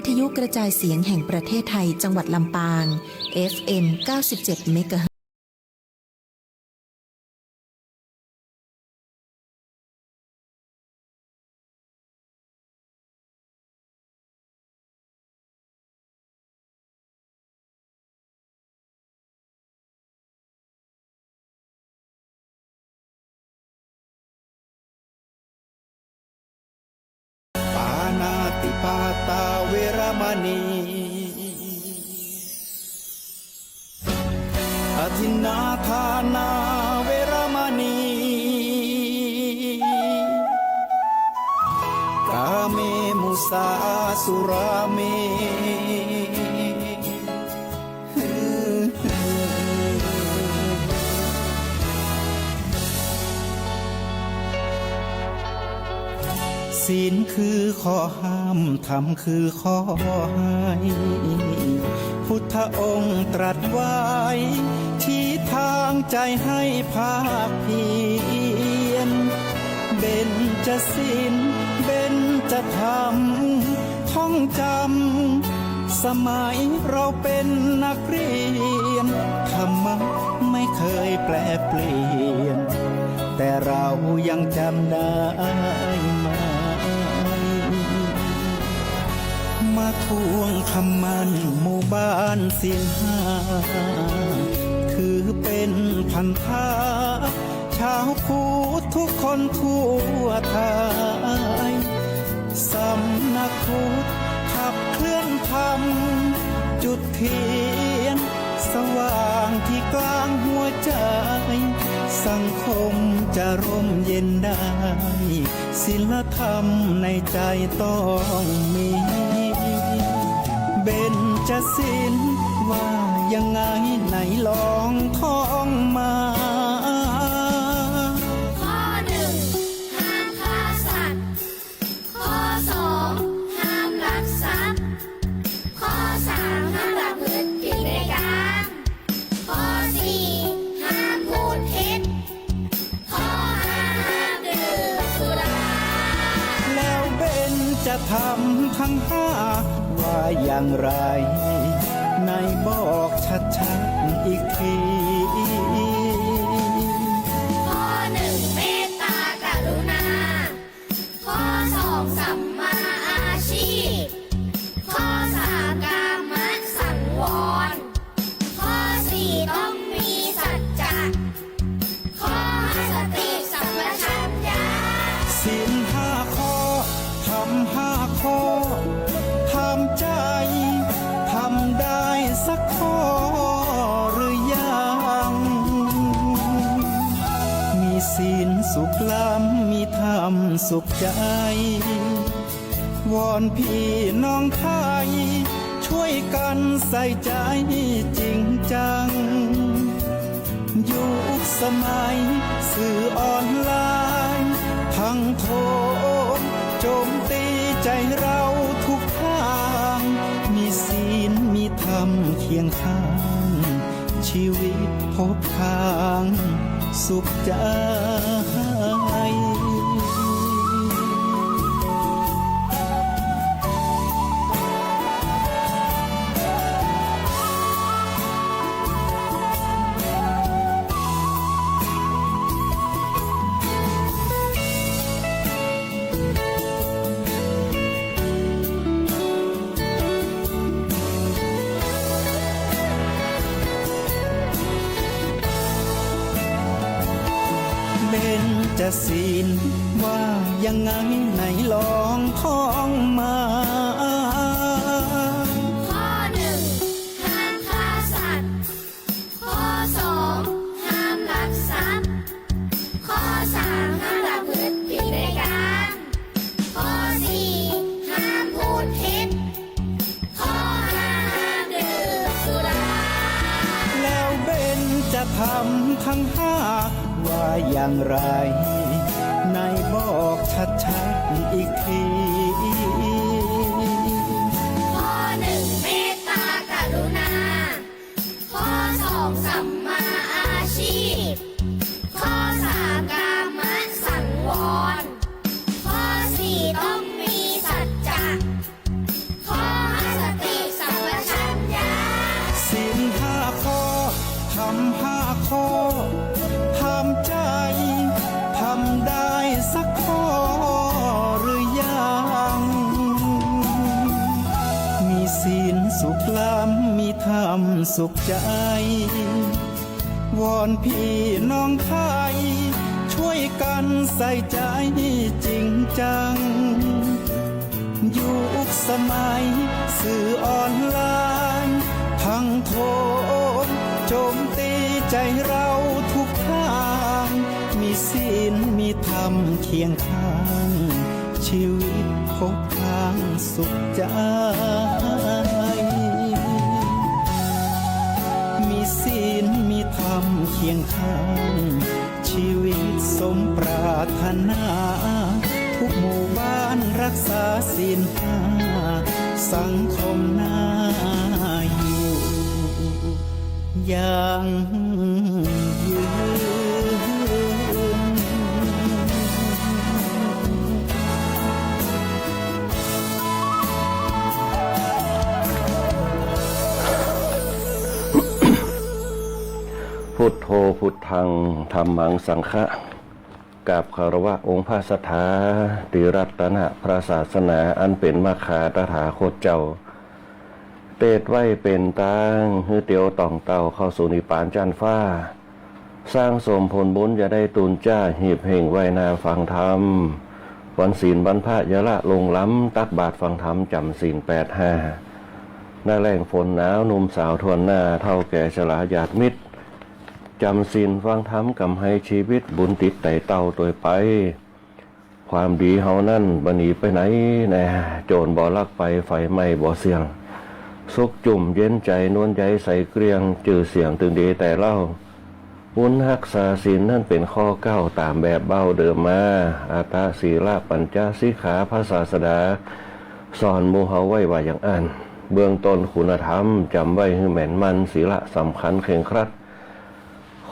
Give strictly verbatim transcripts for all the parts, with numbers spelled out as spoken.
ทยุกระจายเสียงแห่งประเทศไทย จังหวัดลำปาง เอฟเอ็ม เก้าสิบเจ็ด เมกะเฮิรตซ์ ปาณาติปาตาเวระมะณี อทินนาทานาเวระมะณี กาเม มุสา สุราเม ศีลคือข้อห้าม ธรรมคือข้อให้ พุทธองค์ตรัสไว้ ชี้ทางใจให้ภาคเพียร เบญจศีล เบญจธรรม ท่องจำ สมัยเราเป็นนักเรียน ธรรมะไม่เคยแปรเปลี่ยน แต่เรายังจำได้ไหม มาทวงคำมั่นหมู่บ้านศีลห้า ถือเป็นพันธะ ชาวพุทธทุกคนทั่วไทย สำนักพุทธขับเคลื่อนธรรม จุดเทียนสว่างที่กลางหัวใจ สังคมจะร่มเย็นได้ ศีลธรรมในใจต้องมี เบญจศีลว่ายังไงไหนลองท่องมา ข้อหนึ่ง ห้ามฆ่าสัตว์ ข้อสอง ห้ามลักทรัพย์ ข้อสาม ห้ามประพฤติผิดในกาม ข้อสี่ ห้ามพูดเท็จ ข้อห้า ห้ามดื่มสุรา แล้วเบญจธรรมทั้งห้าว่าอย่างไร ไหนบอกชัดๆ อีกที ข้อหนึ่ง เมตตากรุณา ข้อสอง สัมมาอาชีพ ข้อสาม กามสังวร ข้อสี่ ต้องมีสัจจะ ข้อห้า สติสัมปชัญญะ ศีลห้าข้อ ธรรมห้าข้อ ถามใจ ทำได้สักข้อหรือยัง มีศีลสุขล้ำ มีธรรมสุขใจ วอนพี่น้องไทย ช่วยกันใส่ใจจริงจัง ยุคสมัยสื่อออนไลน์ ทั้งโถมโจมตีใจเราทุกทาง มีศีลมีธรรมเคียงข้าง ชีวิตพบทางสุขใจ เบญจศีลว่ายังไงไหนลองท่องมา ข้อหนึ่ง ห้ามฆ่าสัตว์ ข้อสอง ห้ามลักทรัพย์ ข้อสาม ห้ามประพฤติผิดในกาม ข้อสี่ ห้ามพูดเท็จ ข้อห้า ห้ามดื่มสุรา แล้วเบญจธรรมทั้งห้าว่าอย่างไร ไหนบอกชัดๆ อีกที ข้อหนึ่ง เมตตากรุณา ข้อสอง สัมมาอาชีพ ข้อสาม กามสังวร ข้อสี่ ต้องมีสัจจะ ข้อห้า สุขใจ๋ วอนปี้น้องไทย จ้วยกั๋นใส่ใจ๋จริงจัง ยุคสมัยสื่อออนไลน์ ทั้งโถมโจมตีใจ๋เฮาทุกตาง มีศีลมีธรรมเคียงข้าง ชีวิตพบตางสุขใจ๋ มีศีลมีธรรมเคียงข้าง ชีวิตสมปรารถนา ทุกหมู่บ้านรักษาศีลห้า สังคมน่าอยู่ ยั่งยืน พุทโธ พุทธัง ธัมมัง สังฆะ กราบคารวะองค์พระศาสดา ตรีรัตนะพระศาสนา อันเป๋นมัคคาตถาคตเจ้า เตศน์ไว้เป๋นตาง หื้อเตียวต่องเต้าเข้าสู่นิพพานจั๊นฟ้า สร้างสมผลบุญจะได้ตูนจ้า หีบเฮ่งไหว้หน้าฟังธรรม วันศีลวันพระอย่าละลงล้ำ ตักบาตรฟังธรรมจ๋ำศีลแปดห้า หน้าแล้งฝนหนาว หนุ่มสาวถ้วนหน้า เฒ่าแก่ชราญาติมิตร จ๋ำศีลฟังธรรมกำไฮชีวิต บุญติดไต่เต้าตวยไป ความดีเฮานั้นบ่หนีไปไหนแน่ โจรบ่ลักไป ไฟไหม้บ่เสี้ยง สุขจุ่มเย็นใจ๋ นวลใยใสเกลี้ยง จื้อเสียงตึงดีแต่เล่า บุญฮักษาศีลนั้นเป๋นข้อเก้า ต๋ามแบบเบ้าเดิมมา อัตตะสีละปัญจะสิกขา พระศาสดาสอนหมู่เฮาไว้ว่าอย่างอั้น เบื้องต้นคุณธรรมจ๋ำไว้หื้อแม่นมั่น ศีละสำคัญเคร่งครัด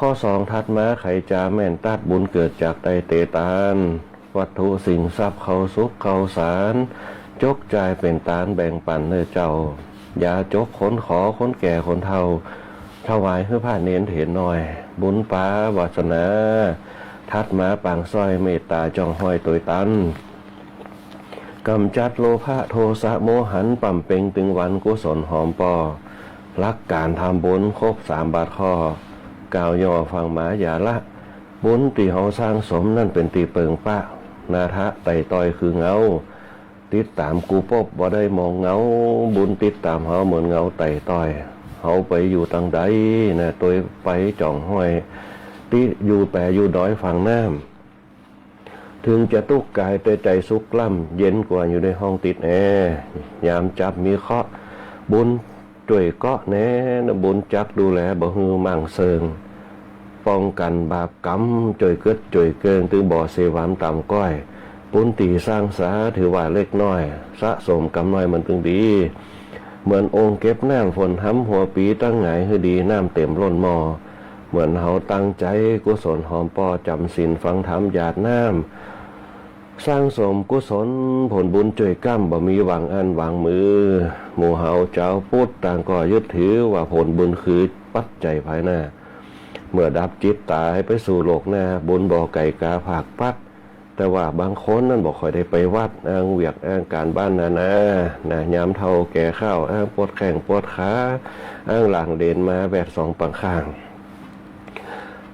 ข้อสองถัดมา ใผจาแม่นตั๊ด บุญเกิดจากไตเตตาน วัตถุสิ่งทรัพย์ ข้าวสุกข้าวสาร จกจ่ายเป๋นตานแบ่งปั๋นเน่อเจ้า อย่าจกคนขอ คนแก่คนเฒ่า ถวายหื้อพระเณรเถรน้อย บุญปาวาสนา ถัดมาปางซ้อยเมตต๋าจ้องห้อยตวยตัน ก๋ำจัดโลภะโทสะโมหัน ป๋ำเป็งตึงวันกุศลหอมปอ หลักก๋านทำบุญครบสามบาทข้อ กล่าวย่อฟังมาอย่าละ บุญตี้เฮาสร้างสมนั้นเป๋นตี้เปิงปะ นาถะไต่ต้อยคือเงา ติดต๋ามกู้ปบบ่ได้มองเงา บุญติดต๋ามเฮาเหมือนเงาไต่ต้อย เฮาไปอยู่ตังใดนะ ตวยไปจ้องห้อย ตี้อยู่แป๋อยู่ดอยฝั่งน้ำ เถิงจะตุ๊กข์ก๋ายแต่ใจ๋สุขล้ำ เย็นกว่าอยู่ในห้องติดแอร์ ยามจับมีเคราะห์ บุญจ้วยเกาะแน่ บุญจักดูแลบ่หื้อมั่งเซิง ป้องกั๋นบาปกรรม จ้วยเกิดจ้วยเกิง ตึงบ่เสวามต่ำก้อย บุญตี้สร้างสาถือว่าเล็กน้อย สะสมกำน้อยมันตึงดี เหมือนโอ่งเก็บน้ำฝนฮำหัวปี๋ ตั้งหงายหื้อดี น้ำเต๋มล้นหม้อ เหมือนเฮาตั้งใจ๋กุศลหอมปอ จ๋ำศีลฟังธรรมหยาดน้ำ สร้างสมกุศลผลบุญจ้วยก้ำ บ่มีหวังอั้นหวังมือ หมู่เฮาจาวพุทธต่างก็ยึดถือว่าผลบุญคือปัจจัยภายหน้า เมื่อดับจิตต๋ายไปสู่โลกหน้า บุญบ่ไก๋ก๋าผากปัด แต่ว่าบางคนนั้นบ่ค่อยได้ไปวัด อ้างเวียกอ้างก๋านบ้านนานา นะ ยามเฒ่าแก่เข้า อ้างปวดแข้งปวดขา อ้างหลังเดนมาแวดสองปังข้าง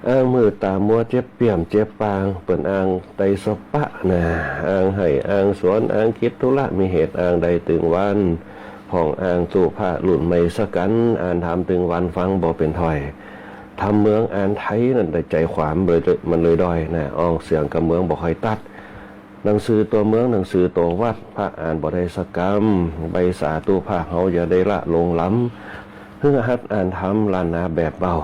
อ้างมือต๋ามัวเจ็บเปี้ยมเจ็บปาง เปิ้นอ้างไตรสปะนะ อ้างไฮ่อ้างสวน อ้างกิจธุระมีเหตุ อ้างได้ตึงวัน พ่องอ้างตู้พระรุ่นใหม่สะกั๋น อ่านธรรรมตึงวันฟังบ่เป๋นถ้อย ธรรมเมืองอ่านไทยนั้นได้ใจ๋ความเลย มันเลยด้อยนะ ออกเสียงกำเมืองบ่ค่อยตัด หนังสือตั๋วเมือง หนังสือตั๋ววัด พระอ่านบ่ได้สักกำ ใบสาตู้พระเฮาอย่าได้ละลงล้ำ หื้อหัดอ่านธรรมล้านนาแบบเบา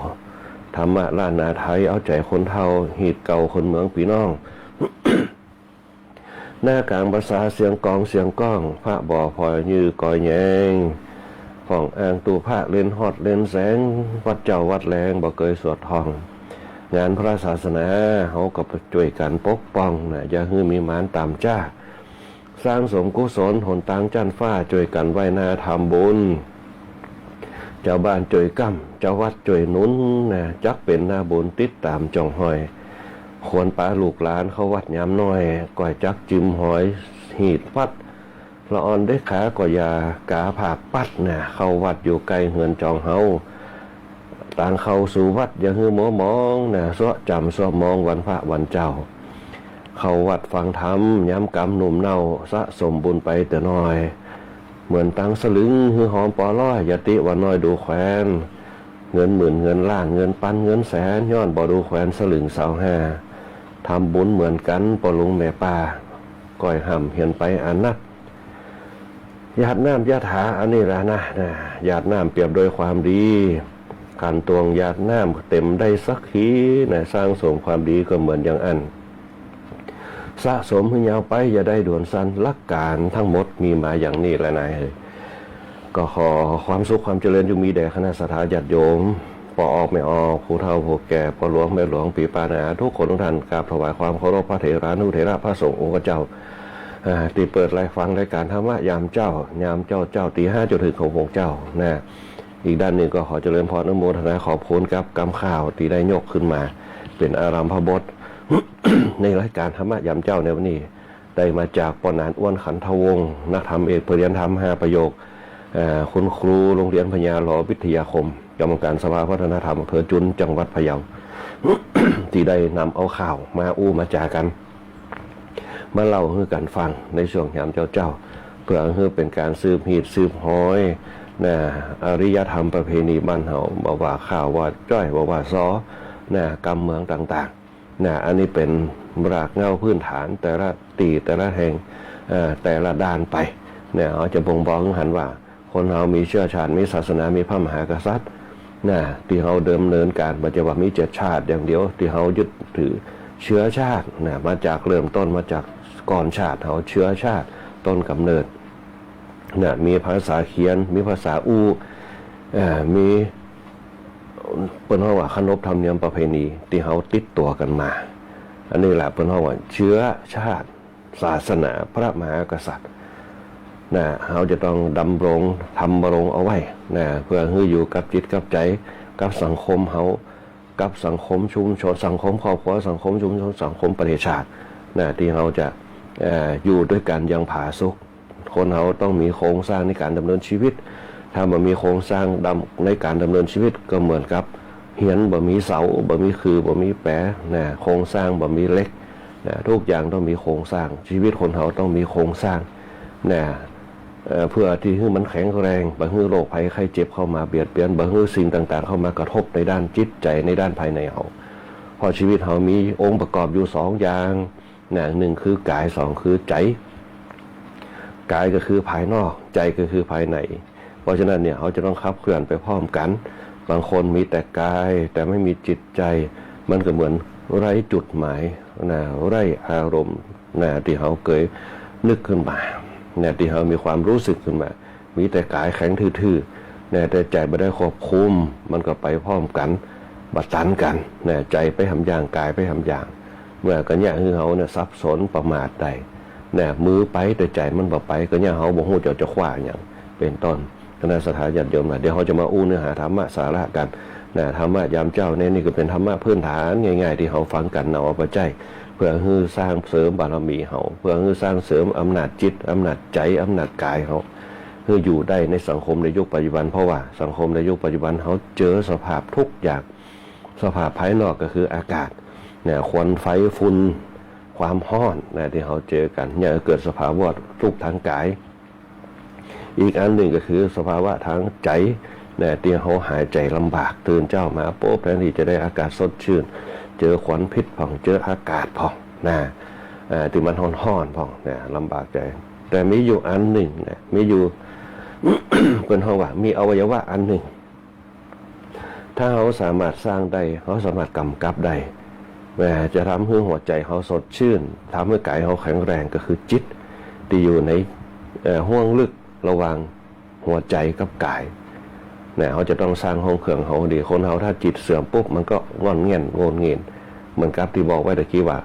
ธรรมะล้านนาไทยเอาใจ๋คนเฒ่า ฮีตเก่าคนเมืองปี้น้อง หน้ากลางภาษาเสียงกองเสียงก้อง พระบ่ผ่อยยื้อกอยแยง พ่องอ้างตู้พระเล่นฮอดเล่นแสง วัดเจ๊าวัดแลงบ่เกยสวดท่อง งานพระศาสนาเฮาก็จ้วยกั๋นปกป้องนะ อย่าหื้อมีมารต๋ามจ้า สร้างสมกุศลหนตางจั๊นฟ้า จ้วยกั๋นไหว้หน้าทำบุญ จาวบ้านจ้วยก้ำ จาววัดจ้วยหนุนนะ จักเป๋นหน้าบุญติดต๋ามจ้องห้อย ควรปาลูกหลานเข้าวัดยามน้อย ก่อยจักจึมหอยฮีตวัด ละอ่อนเด็กขาก็อย่าก๋าผากปัดนะ เข้าวัดอยู่ใก้เฮือนจองเฮา ตางเข้าสู่วัดอย่าหื้อมัวหมองนะ เซาะจ๋ำเซาะมองวันพระวันเจ้า เข้าวัดฟังธรรมยามกำหนุ่มเนา สะสมบุญไปแต่น้อย เหมือนตังสลึงหื้อหอมปอร้อย อย่าติว่าน้อยดูแควน เงินหมื่นเงินล้านเงินปันเงินแสน ย้อนบ่ดูแควนสลึงซาวห้า ทำบุญเหมือนกั๋นป้อลุงแม่ป้า ก้อยห่ำเหียนไปอันนัก หยาดน้ำยะถาอันนี้ละนะ นะ หยาดน้ำเปรียบโดยความดี ขันตวงหยาดน้ำเต็มได้สักขีนะ สร้างสมความดีก็เหมือนอย่างอั้น สะสมหื้อยาวไปอย่าได้ด่วนสั้น หลักการทั้งหมดมีมาอย่างนี้แหละนายเอ๋ย ก็ขอความสุขความเจริญจงมีแด่คณะศรัทธาญาติโยม ป้อออกแม่ออก ผู้เฒ่าผู้แก่ ป้อหลวงแม่หลวง ปี้ป้าน้าอา ทุกคนทุกท่าน กราบถวายความเคารพพระเถรานุเถระพระสงฆ์องค์เจ้า อ่า ตี้เปิดรายฟังรายการธรรมะยามเจ๊า ยามเจ๊าเจ๊า ตีห้าจนถึงหกโมงเจ๊านะ อีกด้านหนึ่งก็ขอเจริญพรอนุโมทนาขอบคุณกับกำข่าวตี้ได้ยกขึ้นมา เป๋นอารัมภบท ในรายการธรรมะยามเจ๊าในวันนี้ ได้มาจากป้อหนาน อ้วนขันธวงศ์ นักธรรมเอกปริญญาธรรมห้าประโยค เอ่อ คุณครูโรงเรียนพญาหลอวิทยาคม กรรมการสภาวัฒนธรรมอำเภอจุน จังหวัดพะเยา ตี้ได้นำเอาข่าวมาอู้มาจ๋ากั๋น มาเล่าหื้อกั๋นฟังในช่วงยามเจ๊าๆ เปื้อหื้อเป๋นก๋านสืบฮีตสืบฮอยนะ อารยธรรมประเพณีบ้านเฮา บ่ว่าข้าวว่าจ้อย บ่ว่าซอนะ กำเมืองต่างๆ นะ อันนี้เป๋นรากเหง้าพื้นฐานแต่ละตี้แต่ละแห่ง เอ่อ แต่ละด้านไป เนี่ย เฮาจะบ่งบอกหื้อหันว่า คนเฮามีเชื้อชาติ มีศาสนา มีพระมหากษัตริย์ นะ ตี้เฮาดำเนินก๋าน บ่ใจ้ว่ามีเจ็ดชาติอย่างเดียว ตี้เฮายึดถือเชื้อชาติ นะ มาจากเริ่มต้น มาจากก่อนชาติเฮา เชื้อชาติต้นกำเนิด นะ มีภาษาเขียน มีภาษาอู้ เอ่อ มี เปิ้นฮ้องว่าขนบธรรมเนียมประเพณีตี้เฮาติดตั๋วกั๋นมา อันนี้แหละเปิ้นฮ้องว่าเชื้อชาติศาสนาพระมหากษัตริย์ นะ เฮาจะต้องดำรง ทำรงเอาไว้ นะ เปื้อหื้ออยู่กับจิตกับใจ๋ กับสังคมเฮา กับสังคมชุมชน สังคมครอบครัว สังคมชุมชน สังคมประเทศชาติ นะ ตี้เฮาจะ เอ่อ อยู่ตวยกั๋นอย่างผาสุก คนเฮาต้องมีโครงสร้างในก๋านดำเนินชีวิต ถ้าบ่มีโครงสร้างดำ ในก๋านดำเนินชีวิต ก็เหมือนกับเฮียนบ่มีเสา บ่มีขื่อ บ่มีแป๋ นะ โครงสร้างบ่มีเหล็ก นะ ทุกอย่างต้องมีโครงสร้าง ชีวิตคนเฮาต้องมีโครงสร้าง นะ เอ่อ เปื้อตี้หื้อมันแข็งแรง บ่หื้อโรคภัยไข้เจ็บเข้ามาเบียดเบียน บ่หื้อสิ่งต่างๆ เข้ามากระทบในด้านจิตใจ๋ ในด้านภายในเฮา เพราะชีวิตเฮามีองค์ประกอบอยู่สองอย่าง นะ หนึ่งคือกาย สองคือใจ๋ กายก็คือภายนอก ใจ๋ก็คือภายใน เพราะฉะนั้นเนี่ย เฮาจะต้องขับเคลื่อนไปพร้อมกั๋น บางคนมีแต่กาย แต่ไม่มีจิตใจ๋ มันก็เหมือนไร้จุดหมาย นะ ไร้อารมณ์ นะ ตี้เฮาเกยนึกขึ้นมา นะ ตี้เฮามีความรู้สึกขึ้นมา มีแต่กายแข็งทื่อๆ นะ แต่ใจ๋บ่ได้ควบคุม มันก็ไปพร้อมกั๋น บ่ตันกั๋น นะ ใจ๋ไปหำอย่าง กายไปหำอย่าง เมื่อกั๋นเนี่ย หื้อเฮาเนี่ยสับสนประมาทได้ นะ มือไปแต่ใจ๋มันบ่ไป กั๋นเนี่ยเฮาบ่ฮู้จะ จะคว้าหยัง เป๋นต้น คณะศรัทธาญาติโยมนะ เดี๋ยวเฮาจะมาอู้เนื้อหาธรรมะสาระกั๋น นะ ธรรมะยามเจ๊าเนี่ย นี่ก็เป๋นธรรมะพื้นฐานง่ายๆ ตี้เฮาฟังกั๋น นำเอาไปใจ๊ เปื้อหื้อสร้างเสริมบารมีเฮา เปื้อหื้อสร้างเสริมอำนาจจิต อำนาจใจ๋ อำนาจกายเฮา หื้ออยู่ได้ในสังคมในยุคปัจจุบัน เพราะว่าสังคมในยุคปัจจุบันเฮาเจอสภาพทุกอย่าง สภาพภายนอกก็คืออากาศ เนี่ย ควันไฟ ฝุ่น ความฮ้อน นะ ตี้เฮาเจอกั๋น เนี่ย เกิดสภาวะทุกข์ทางกาย อีกอันหนึ่งก็คือสภาวะทางใจ๋ นะ ตี้เฮาหายใจ๋ลำบาก ตื่นเจ๊ามาปุ๊บ แทนตี้จะได้อากาศสดชื่น เจอควันพิษพ่อง เจออากาศพ่อง นะ อ่า ตี้มันฮ้อนๆ พ่อง นะ ลำบากใจ๋ แต่มีอยู่อันหนึ่ง นะ มีอยู่ เปิ้นฮ้องว่ามีอวัยวะอันหนึ่ง ถ้าเฮาสามารถสร้างได้ เฮาสามารถก๋ำกับได้ นะ จะทำหื้อหัวใจ๋เฮาสดชื่น ทำหื้อกายเฮาแข็งแรง ก็คือจิต ตี้อยู่ใน เอ่อ ห้วงลึกระหว่างหัวใจ๋กับกาย นะ เฮาจะต้องสร้างห้องเครื่องเฮาดี คนเฮาถ้าจิตเสื่อมปุ๊บ มันก็ง่อนแง่นโง่นเง่น เหมือนกับตี้บอกไว้ตะกี้ว่า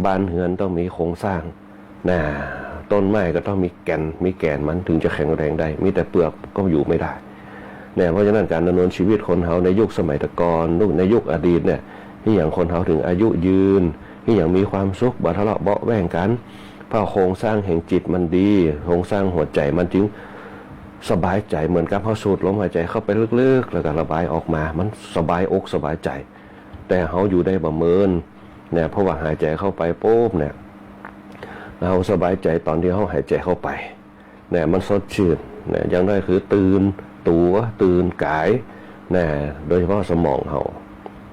บ้านเฮือนต้องมีโครงสร้าง นะ ต้นไม้ก็ต้องมีแก่น มีแก่นมันถึงจะแข็งแรงได้ มีแต่เปลือกก็อยู่ไม่ได้ นะ เพราะฉะนั้นก๋านดำเนินชีวิตคนเฮาในยุคสมัยแต่ก่อน ในยุคอดีตเนี่ย ตี้หยังคนเฮาถึงอายุยืน ตี้หยังมีความสุข บ่ทะเลาะเบาะแว้งกั๋น เพราะโครงสร้างแห่งจิตมันดี โครงสร้างหัวใจ๋มันจึง สบายใจ๋ เหมือนกับเฮาสูดลมหายใจ๋เข้าไปลึกๆ แล้วก็ระบายออกมา มันสบายอกสบายใจ๋ แต่เฮาอยู่ได้บ่เมินเนี่ย เพราะว่าหายใจ๋เข้าไปปุ๊บเนี่ย เฮาสบายใจ๋ต๋อนตี้เฮาหายใจ๋เข้าไปเนี่ย มันสดชื่นเนี่ย อย่างน้อยคือตื่นตั๋ว ตื่นก๋ายเนี่ย โดยเฉพาะสมองเฮา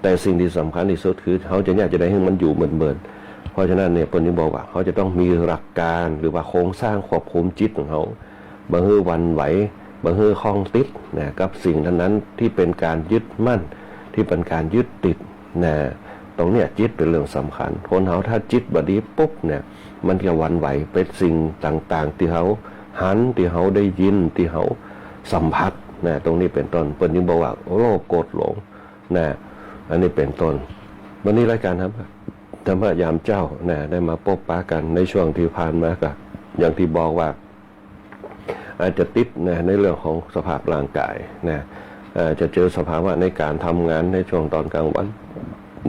แต่สิ่งตี้สำคัญตี้สุดคือเฮาจะเยียะจะใดหื้อมันอยู่เมินๆ เพราะฉะนั้นเนี่ย เปิ้นจึงบอกว่าเฮาจะต้องมีหลักก๋าน หรือว่าโครงสร้างควบคุมจิตของเฮา บ่หื้อหวั่นไหว บ่หื้อข้องติดนะ กับสิ่งนั้นๆ ตี้เป๋นก๋านยึดมั่น ตี้เป๋นก๋านยึดติดนะ ตรงเนี้ยจิตเป๋นเรื่องสำคัญ คนเฮาถ้าจิตบ่ดีปุ๊บเนี่ย มันจะหวั่นไหวไปสิ่งต่างๆ ตี้เฮาหัน ตี้เฮาได้ยิน ตี้เฮาสัมผัสนะ ตรงนี้เป๋นต้น เปิ้นจึงบอกว่าโลภโกรธหลงนะ อันนี้เป๋นต้น วันนี้รายก๋านธรรมะ ธรรมะยามเจ๊านะ ได้มาปบปะกั๋นในช่วงตี้ผ่านมา ก็อย่างตี้บอกว่า อาจจะติดนะ ในเรื่องของสภาพร่างก๋ายนะ เอ่อ จะเจอสภาวะในก๋านทำงานในช่วงต๋อนกลางวัน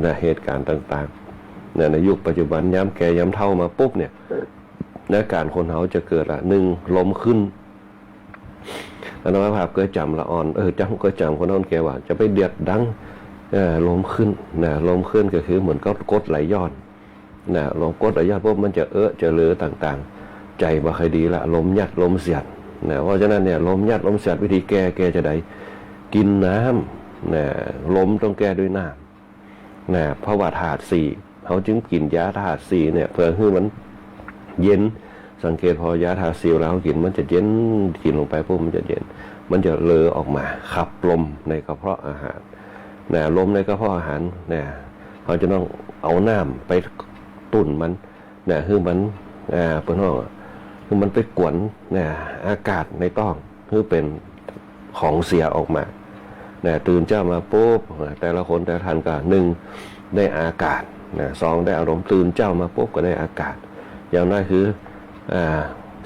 นะ เหตุก๋ารณ์ต่างๆนะ ในยุคปัจจุบันยามแก่ยามเฒ่ามาปุ๊บเนี่ย อาก๋ารคนเฮาจะเกิดละ นึ่ง ลมขึ้น อาตมาภาพเกยจ๋ำละอ่อน เออ จ๋ำ เกยจ๋ำคนเฒ่าคนแก่ว่า จะไปเดียดดัง เอ่อ ลมขึ้นนะ ลมขึ้นก็คือเหมือนกับกรดไหลย้อน นะ ลมกรดไหลย้อนปุ๊บมันจะเอะจะเหลอต่างๆ ใจ๋บ่ค่อยดีละ ลมยัดลมเสียดนะ เพราะฉะนั้นเนี่ย ลมยัดลมเสียดวิธีแก้ แก้จะใด กิ๋นน้ำนะ ลมต้องแก้ด้วยน้ำนะ เพราะว่าธาตุสี่ เฮาจึงกิ๋นยาธาตุสี่เนี่ย เพื่อหื้อมันเย็น สังเกตผ่อ ยาธาตุสี่เวลาเฮากิ๋นมันจะเย็น กิ๋นลงไปปุ๊บมันจะเย็น มันจะเหลอออกมา ขับลมในกระเพาะอาหารนะ ลมในกระเพาะอาหารนะ เฮาจะต้องเอาน้ำไปตุ้นมันนะ หื้อมัน อ่า เปิ้นฮ้อง หื้อมันไปกวนนะ อากาศในต๊อง หื้อเป๋นของเสียออกมานะ ตื่นเจ๊ามาปุ๊บ แต่ละคนแต่ละท่านก็ นึ่ง ได้อากาศนะ สอง ได้อารมณ์ ตื่นเจ๊ามาปุ๊บก็ได้อากาศ อย่างน้อยคือ อ่า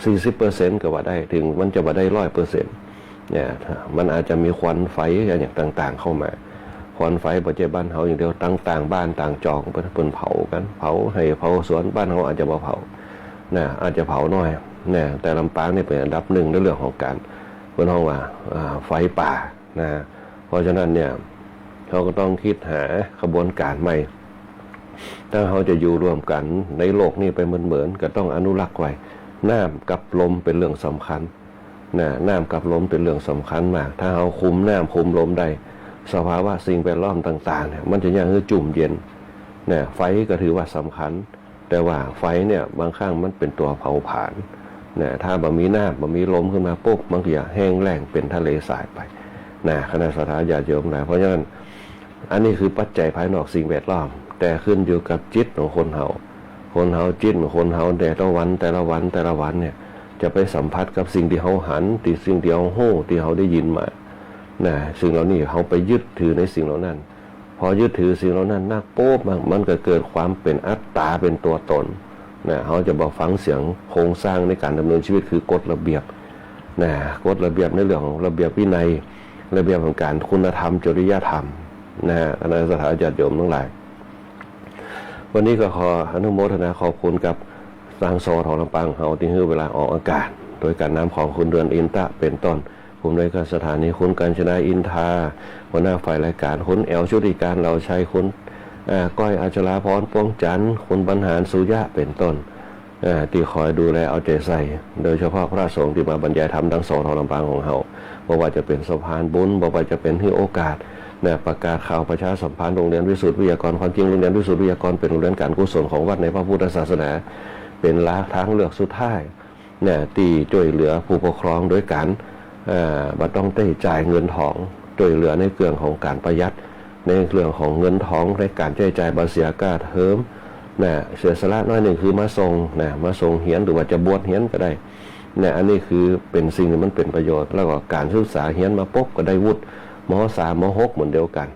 สี่สิบเปอร์เซ็นต์ ก็ว่าได้ เถิงมันจะบ่ได้ร้อยเปอร์เซ็นต์ เนี่ย มันอาจจะมีควันไฟอย่างต่างๆ เข้ามา ควันไฟบ่ใจ้บ้านเฮาอย่างเดียว ต่างๆ บ้านต่างจองเปิ้น เปิ้นเผากั๋น เผาไฮ่เผาสวน บ้านเฮาอาจจะบ่เผา นะ อาจจะเผาน้อย นะ แต่ลำปางนี่เป๋นอันดับนึ่งในเรื่องของก๋าน เปิ้นฮ้องว่า อ่า ไฟป่า นะ เพราะฉะนั้นเนี่ย เฮาก็ต้องกึ๊ดหาขบวนก๋านใหม่ ถ้าเฮาจะอยู่ร่วมกั๋นในโลกนี้ไปเมินๆ ก็ต้องอนุรักษ์ไว้ น้ำกับลมเป๋นเรื่องสำคัญ นะ น้ำกับลมเป๋นเรื่องสำคัญมาก ถ้าเฮาคุมน้ำคุมลมได้ สภาวะสิ่งแวดล้อมต่างๆ เนี่ย มันจะเยียะหื้อจุ่มเย็น นะ ไฟก็ถือว่าสำคัญ แต่ว่าไฟเนี่ย บางครั้งมันเป๋นตั๋วเผาผลาญ นะ ถ้าบ่มีน้ำ บ่มีลมขึ้นมาปุ๊บ มันก็จะแห้งแล้งเป๋นทะเลทรายไป นะ คณะศรัทธาญาติโยมหลาย เพราะฉะนั้น อันนี้คือปัจจัยภายนอกสิ่งแวดล้อม แต่ขึ้นอยู่กับจิตของคนเฮา คนเฮา จิตของคนเฮาแต่ละวัน แต่ละวัน แต่ละวันเนี่ย จะไปสัมผัสกับสิ่งตี้เฮาหัน ตี้สิ่งตี้เฮาฮู้ ตี้เฮาได้ยินมา นะ สิ่งเหล่านี้เฮาไปยึดถือในสิ่งเหล่านั้น พอยึดถือสิ่งเหล่านั้นนักปุ๊บ มัน มันก็เกิดความเป๋นอัตตา เป๋นตั๋วต๋น นะ เฮาจะบ่ฟังเสียงโครงสร้างในก๋านดำเนินชีวิต คือกฎระเบียบ นะ กฎระเบียบในเรื่องของระเบียบวินัย ระเบียบของก๋านคุณธรรม จริยธรรม นะ คณะศรัทธาญาติโยมตังหลาย วันนี้ก็ขออนุโมทนาขอบคุณกับตาง สวท ลำปางเฮา ตี้หื้อเวลาออกอากาศ โดยก๋านนำของคุณเดือนอินทะเป๋นต้น ผู้อำนวยการสถานี คุณกัญชนา อินทา หัวหน้าฝ่ายรายก๋าน คุณแอ๋ว ชุติการ เหล่าชัย คุณ อ่า ก้อย อัชราพร ปวงจันทร์ คุณบรรหาร สุยะ เป๋นต้น อ่า ตี้คอยดูแลเอาใจ๋ใส่ โดยเฉพาะพระสงฆ์ตี้มาบรรยายธรรมตาง สวท ลำปางของเฮา บ่ว่าจะเป๋นสะพานบุญ บ่ว่าจะเป๋นหื้อโอกาส นะ ประกาศข่าวประชาสัมพันธ์โรงเรียนวิสุทธิวิทยากร ความจริงโรงเรียนวิสุทธิวิทยากรเป๋นโรงเรียนก๋านกุศลของวัดในพระพุทธศาสนา เป๋นหนทางเลือกสุดท้าย เนี่ย ตี้จ้วยเหลือผู้ปกครองโดยก๋าน เอ่อ บ่ต้องได้จ่ายเงินทอง จ้วยเหลือในเรื่องของก๋านประหยัด ในเรื่องของเงินทองในก๋านใจ๊จ่าย บ่เสียค่าเทอม นะ เสียสละน้อยนึ่งคือมาส่ง นะ มาส่งเฮียน หรือว่าจะบวชเฮียนก็ได้ เนี่ย อันนี้คือเป๋นสิ่งตี้มันเป๋นประโยชน์ แล้วก็ก๋านศึกษาเฮียนมาปุ๊บก็ได้วุฒิ ม.สาม ม.หก เหมือนเดียวกั๋น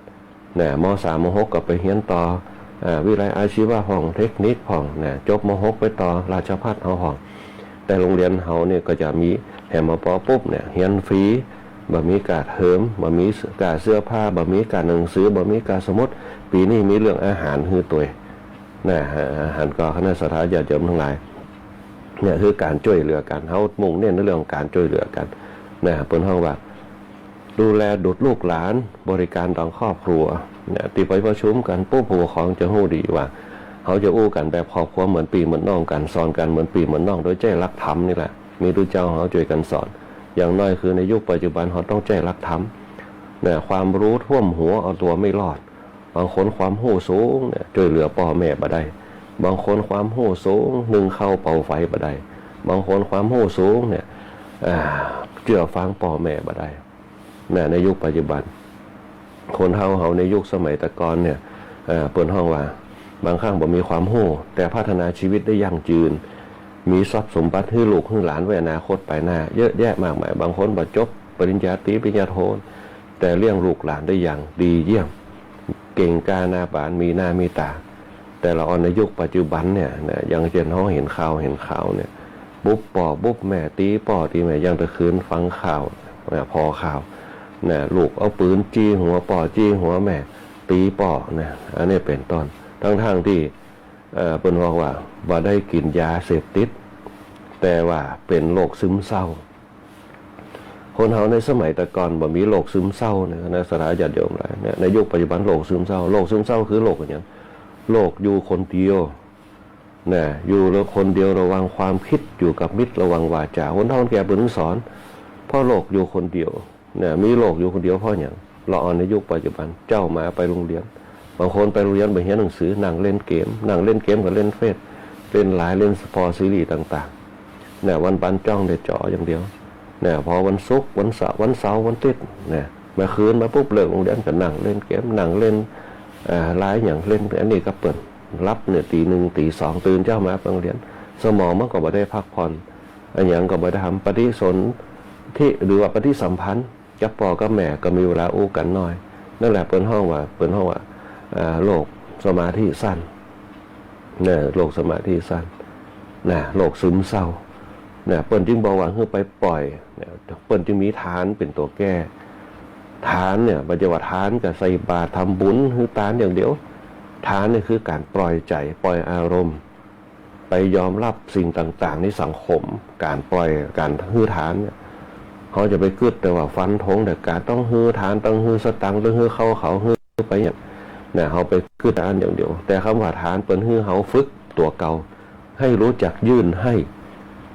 นะ ม.สาม ม.หก ก็ไปเฮียนต่อ อ่า วิทยาลัยอาชีวะพ่อง เทคนิคพ่อง นะ จบ ม.หก ไปต่อราชภัฏเฮาพ่อง แต่โรงเรียนเฮาเนี่ยก็จะมีแหม ม.ป. ปุ๊บเนี่ย เฮียนฟรี บ่มีค่าเทอม บ่มีค่าเสื้อผ้า บ่มีค่าหนังสือ บ่มีค่าสมุด ปี๋นี้มีเรื่องอาหารหื้อตวย นะ อาหารก็ คณะศรัทธาญาติโยมตังหลาย เนี่ยคือก๋านจ้วยเหลือกั๋น เฮามุ่งเน้นในเรื่องของก๋านจ้วยเหลือกั๋น นะ เปิ้นฮ้องว่า ดูแลดุจลูกหลาน บริการตางครอบครัว เนี่ย ตี้ไปประชุมกั๋นปุ๊บ ผู้ปกครองจะฮู้ดีว่า เฮาจะอู้กั๋นแบบครอบครัวเหมือนปี้เหมือนน้องกั๋น สอนกั๋นเหมือนปี้เหมือนน้อง โดยใจ๊หลักธรรมนี่แหละ มีตุ๊เจ้าเฮาจ้วยกั๋นสอน อย่างน้อยคือในยุคปัจจุบันเฮาต้องใจ๊หลักธรรม นะ ความรู้ท่วมหัวเอาตัวไม่รอด บางคนความฮู้สูงเนี่ยจ้วยเหลือป้อแม่บ่ได้ บางคนความฮู้สูงนึ่งข้าวเป่าไฟบ่ได้ บางคนความฮู้สูงเนี่ย อ่า เจื้อฟังป้อแม่บ่ได้ นะ ในยุคปัจจุบัน คนเฮาเฮาในยุคสมัยแต่ก่อนเนี่ย เอ่อ เปิ้นฮ้องว่า บางครั้งบ่มีความฮู้ แต่พัฒนาชีวิตได้ยั่งยืน มีทรัพย์สมบัติหื้อลูกหื้อหลานไว้อนาคตไปหน้า เยอะแยะมากมาย บางคนบ่จบปริญญาตรีปริญญาโท แต่เลี้ยงลูกหลานได้อย่างดีเยี่ยม เก่งกล้าหน้าบาน มีหน้ามีต๋า แต่ละออนในยุคปัจจุบันเนี่ยนะ อย่างเจ้นเฮาเห็นข่าว เห็นข่าวเนี่ย บุบป้อบุบแม่ ตี๋ป้อตี๋แม่ ยังตะคืนฟังข่าวนะ ผ่อข่าวนะ ลูกเอาปืนจี้หัวป้อ จี้หัวแม่ ตี๋ป้อนะ อันนี้เป๋นต้น ตังๆ ตี้ เอ่อ เปิ้นบอกว่า บ่ได้กิ๋นยาเสพติด แต่ว่าเป๋นโรคซึมเศร้า คนเฮาในสมัยแต่ก่อนบ่มีโรคซึมเศร้าเนี่ยนะ ศรัทธาญาติโยมหลาย เนี่ย ในยุคปัจจุบันโรคซึมเศร้า โรคซึมเศร้าคือโรคอะหยัง โรคอยู่คนเดียว นะ อยู่คนเดียว ระวังความกึ๊ด อยู่กับมิตร ระวังวาจา คนเฒ่าคนแก่เปิ้นสอน เพราะโรคอยู่คนเดียว เนี่ย มีโรคอยู่คนเดียวเพราะหยัง ละออนในยุคปัจจุบัน เจ๊ามาไปโฮงเฮียน บางคนไปโฮงเฮียนบ่เฮียนหนังสือ นั่งเล่นเกม นั่งเล่นเกมกับเล่นเฟซ เล่นไลน์ เล่นผ่อซีรีส์ต่างๆ เนี่ย วันๆ จ้องแต่จ๋ออย่างเดียว เนี่ย พอวันศุกร์ วันเสาร์ วันเสาร์ วันอาทิตย์ เนี่ย เมื่อคืนมาปุ๊บเลิกโฮงเฮียนก็นั่งเล่นเกม นั่งเล่น เอ่อ ไลน์หยัง เล่นอันนี้กับเปิ้น หลับเนี่ยตี๋หนึ่งตี๋สอง ตื่นเจ๊ามาไปโฮงเฮียน สมองมันก็บ่ได้พักผ่อน อะหยังก็บ่ได้ทำ ปฏิสนธิ หรือว่าปฏิสัมพันธ์ กับป้อกับแม่ก็มีเวลาอู้กั๋นน้อย นั่นแหละเปิ้นฮ้องว่า เปิ้นฮ้องว่า อ่า โรคสมาธิสั้น เนี่ย โรคสมาธิสั้น นะ โรคซึมเศร้า เนี่ย เปิ้นจึงบอกว่าหื้อไปปล่อย เนี่ย เปิ้นจึงมีทานเป๋นตั๋วแก้ ทานเนี่ย บ่ใจ้ว่าทานก็ใส่บาตรทำบุญหื้อตานอย่างเดียว ทานเนี่ยคือก๋านปล่อยใจ๋ ปล่อยอารมณ์ ไปยอมฮับสิ่งต่างๆ ในสังคม ก๋านปล่อย ก๋านหื้อทานเนี่ย เฮาจะไปกึ๊ดแต่ว่าฟันธงแต่ก๋านต้องหื้อทาน ต้องหื้อสตางค์ ต้องหื้อข้าวเขา หื้อไปเนี่ย นะ เฮาไปกึ๊ดอันอย่างเดียว แต่กำว่าทานเปิ้นหื้อเฮาฝึกตั๋วเก่า หื้อฮู้จักยื่นให้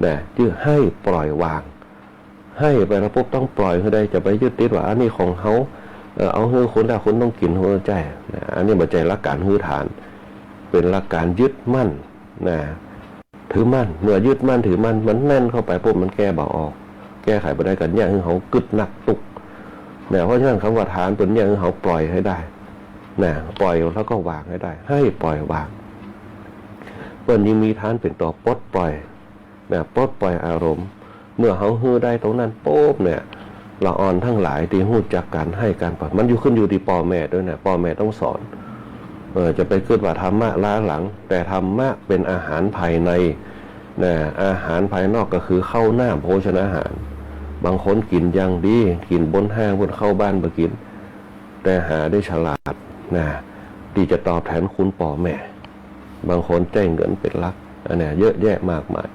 นะ ยื่นให้ปล่อยวาง หื้อไปแล้วปุ๊บต้องปล่อยหื้อได้ จะไปยึดติดว่าอันนี้ของเฮา เอ่อ เอาหื้อคุณแล้วคุณต้องกิ๋นหื้อใจ้ นะ อันนี้บ่ใจ้หลักก๋านหื้อทาน เป๋นหลักก๋านยึดมั่น นะ ถือมั่น เมื่อยึดมั่นถือมั่น มันแน่นเข้าไปปุ๊บมันแก้บ่ออก แก้ไขบ่ได้ก็เยียะหื้อเฮากึ๊ดนักตุ๊ก นะ เพราะฉะนั้นกำว่าทานเปิ้นเยียะหื้อเฮาปล่อยหื้อได้ นะ ปล่อยแล้วก็วางหื้อได้ หื้อปล่อยวาง เปิ้นจึงมีทานเป๋นตั๋วปลดปล่อย นะ ปลดปล่อยอารมณ์ เมื่อเฮาหื้อได้ตรงนั้นปุ๊บเนี่ย ละออนตังหลายตี้ฮู้จักก๋านหื้อก๋านปล่อย มันอยู่ขึ้นอยู่ตี้ป้อแม่ตวยนะ ป้อแม่ต้องสอน เออ จะไปกึ๊ดว่าธรรมะล้าหลัง แต่ธรรมะเป๋นอาหารภายใน นะ อาหารภายนอกก็คือข้าวน้ำโภชนาหาร บางคนกิ๋นอย่างดี กิ๋นบนห้าง บนเข้าบ้านบ่กิ๋น แต่หาได้ฉลาด นะ ตี้จะตอบแทนคุณป้อแม่ บางคนใจ๊เงินเป๋นหลัก อันเนี้ยเยอะแยะมากมาย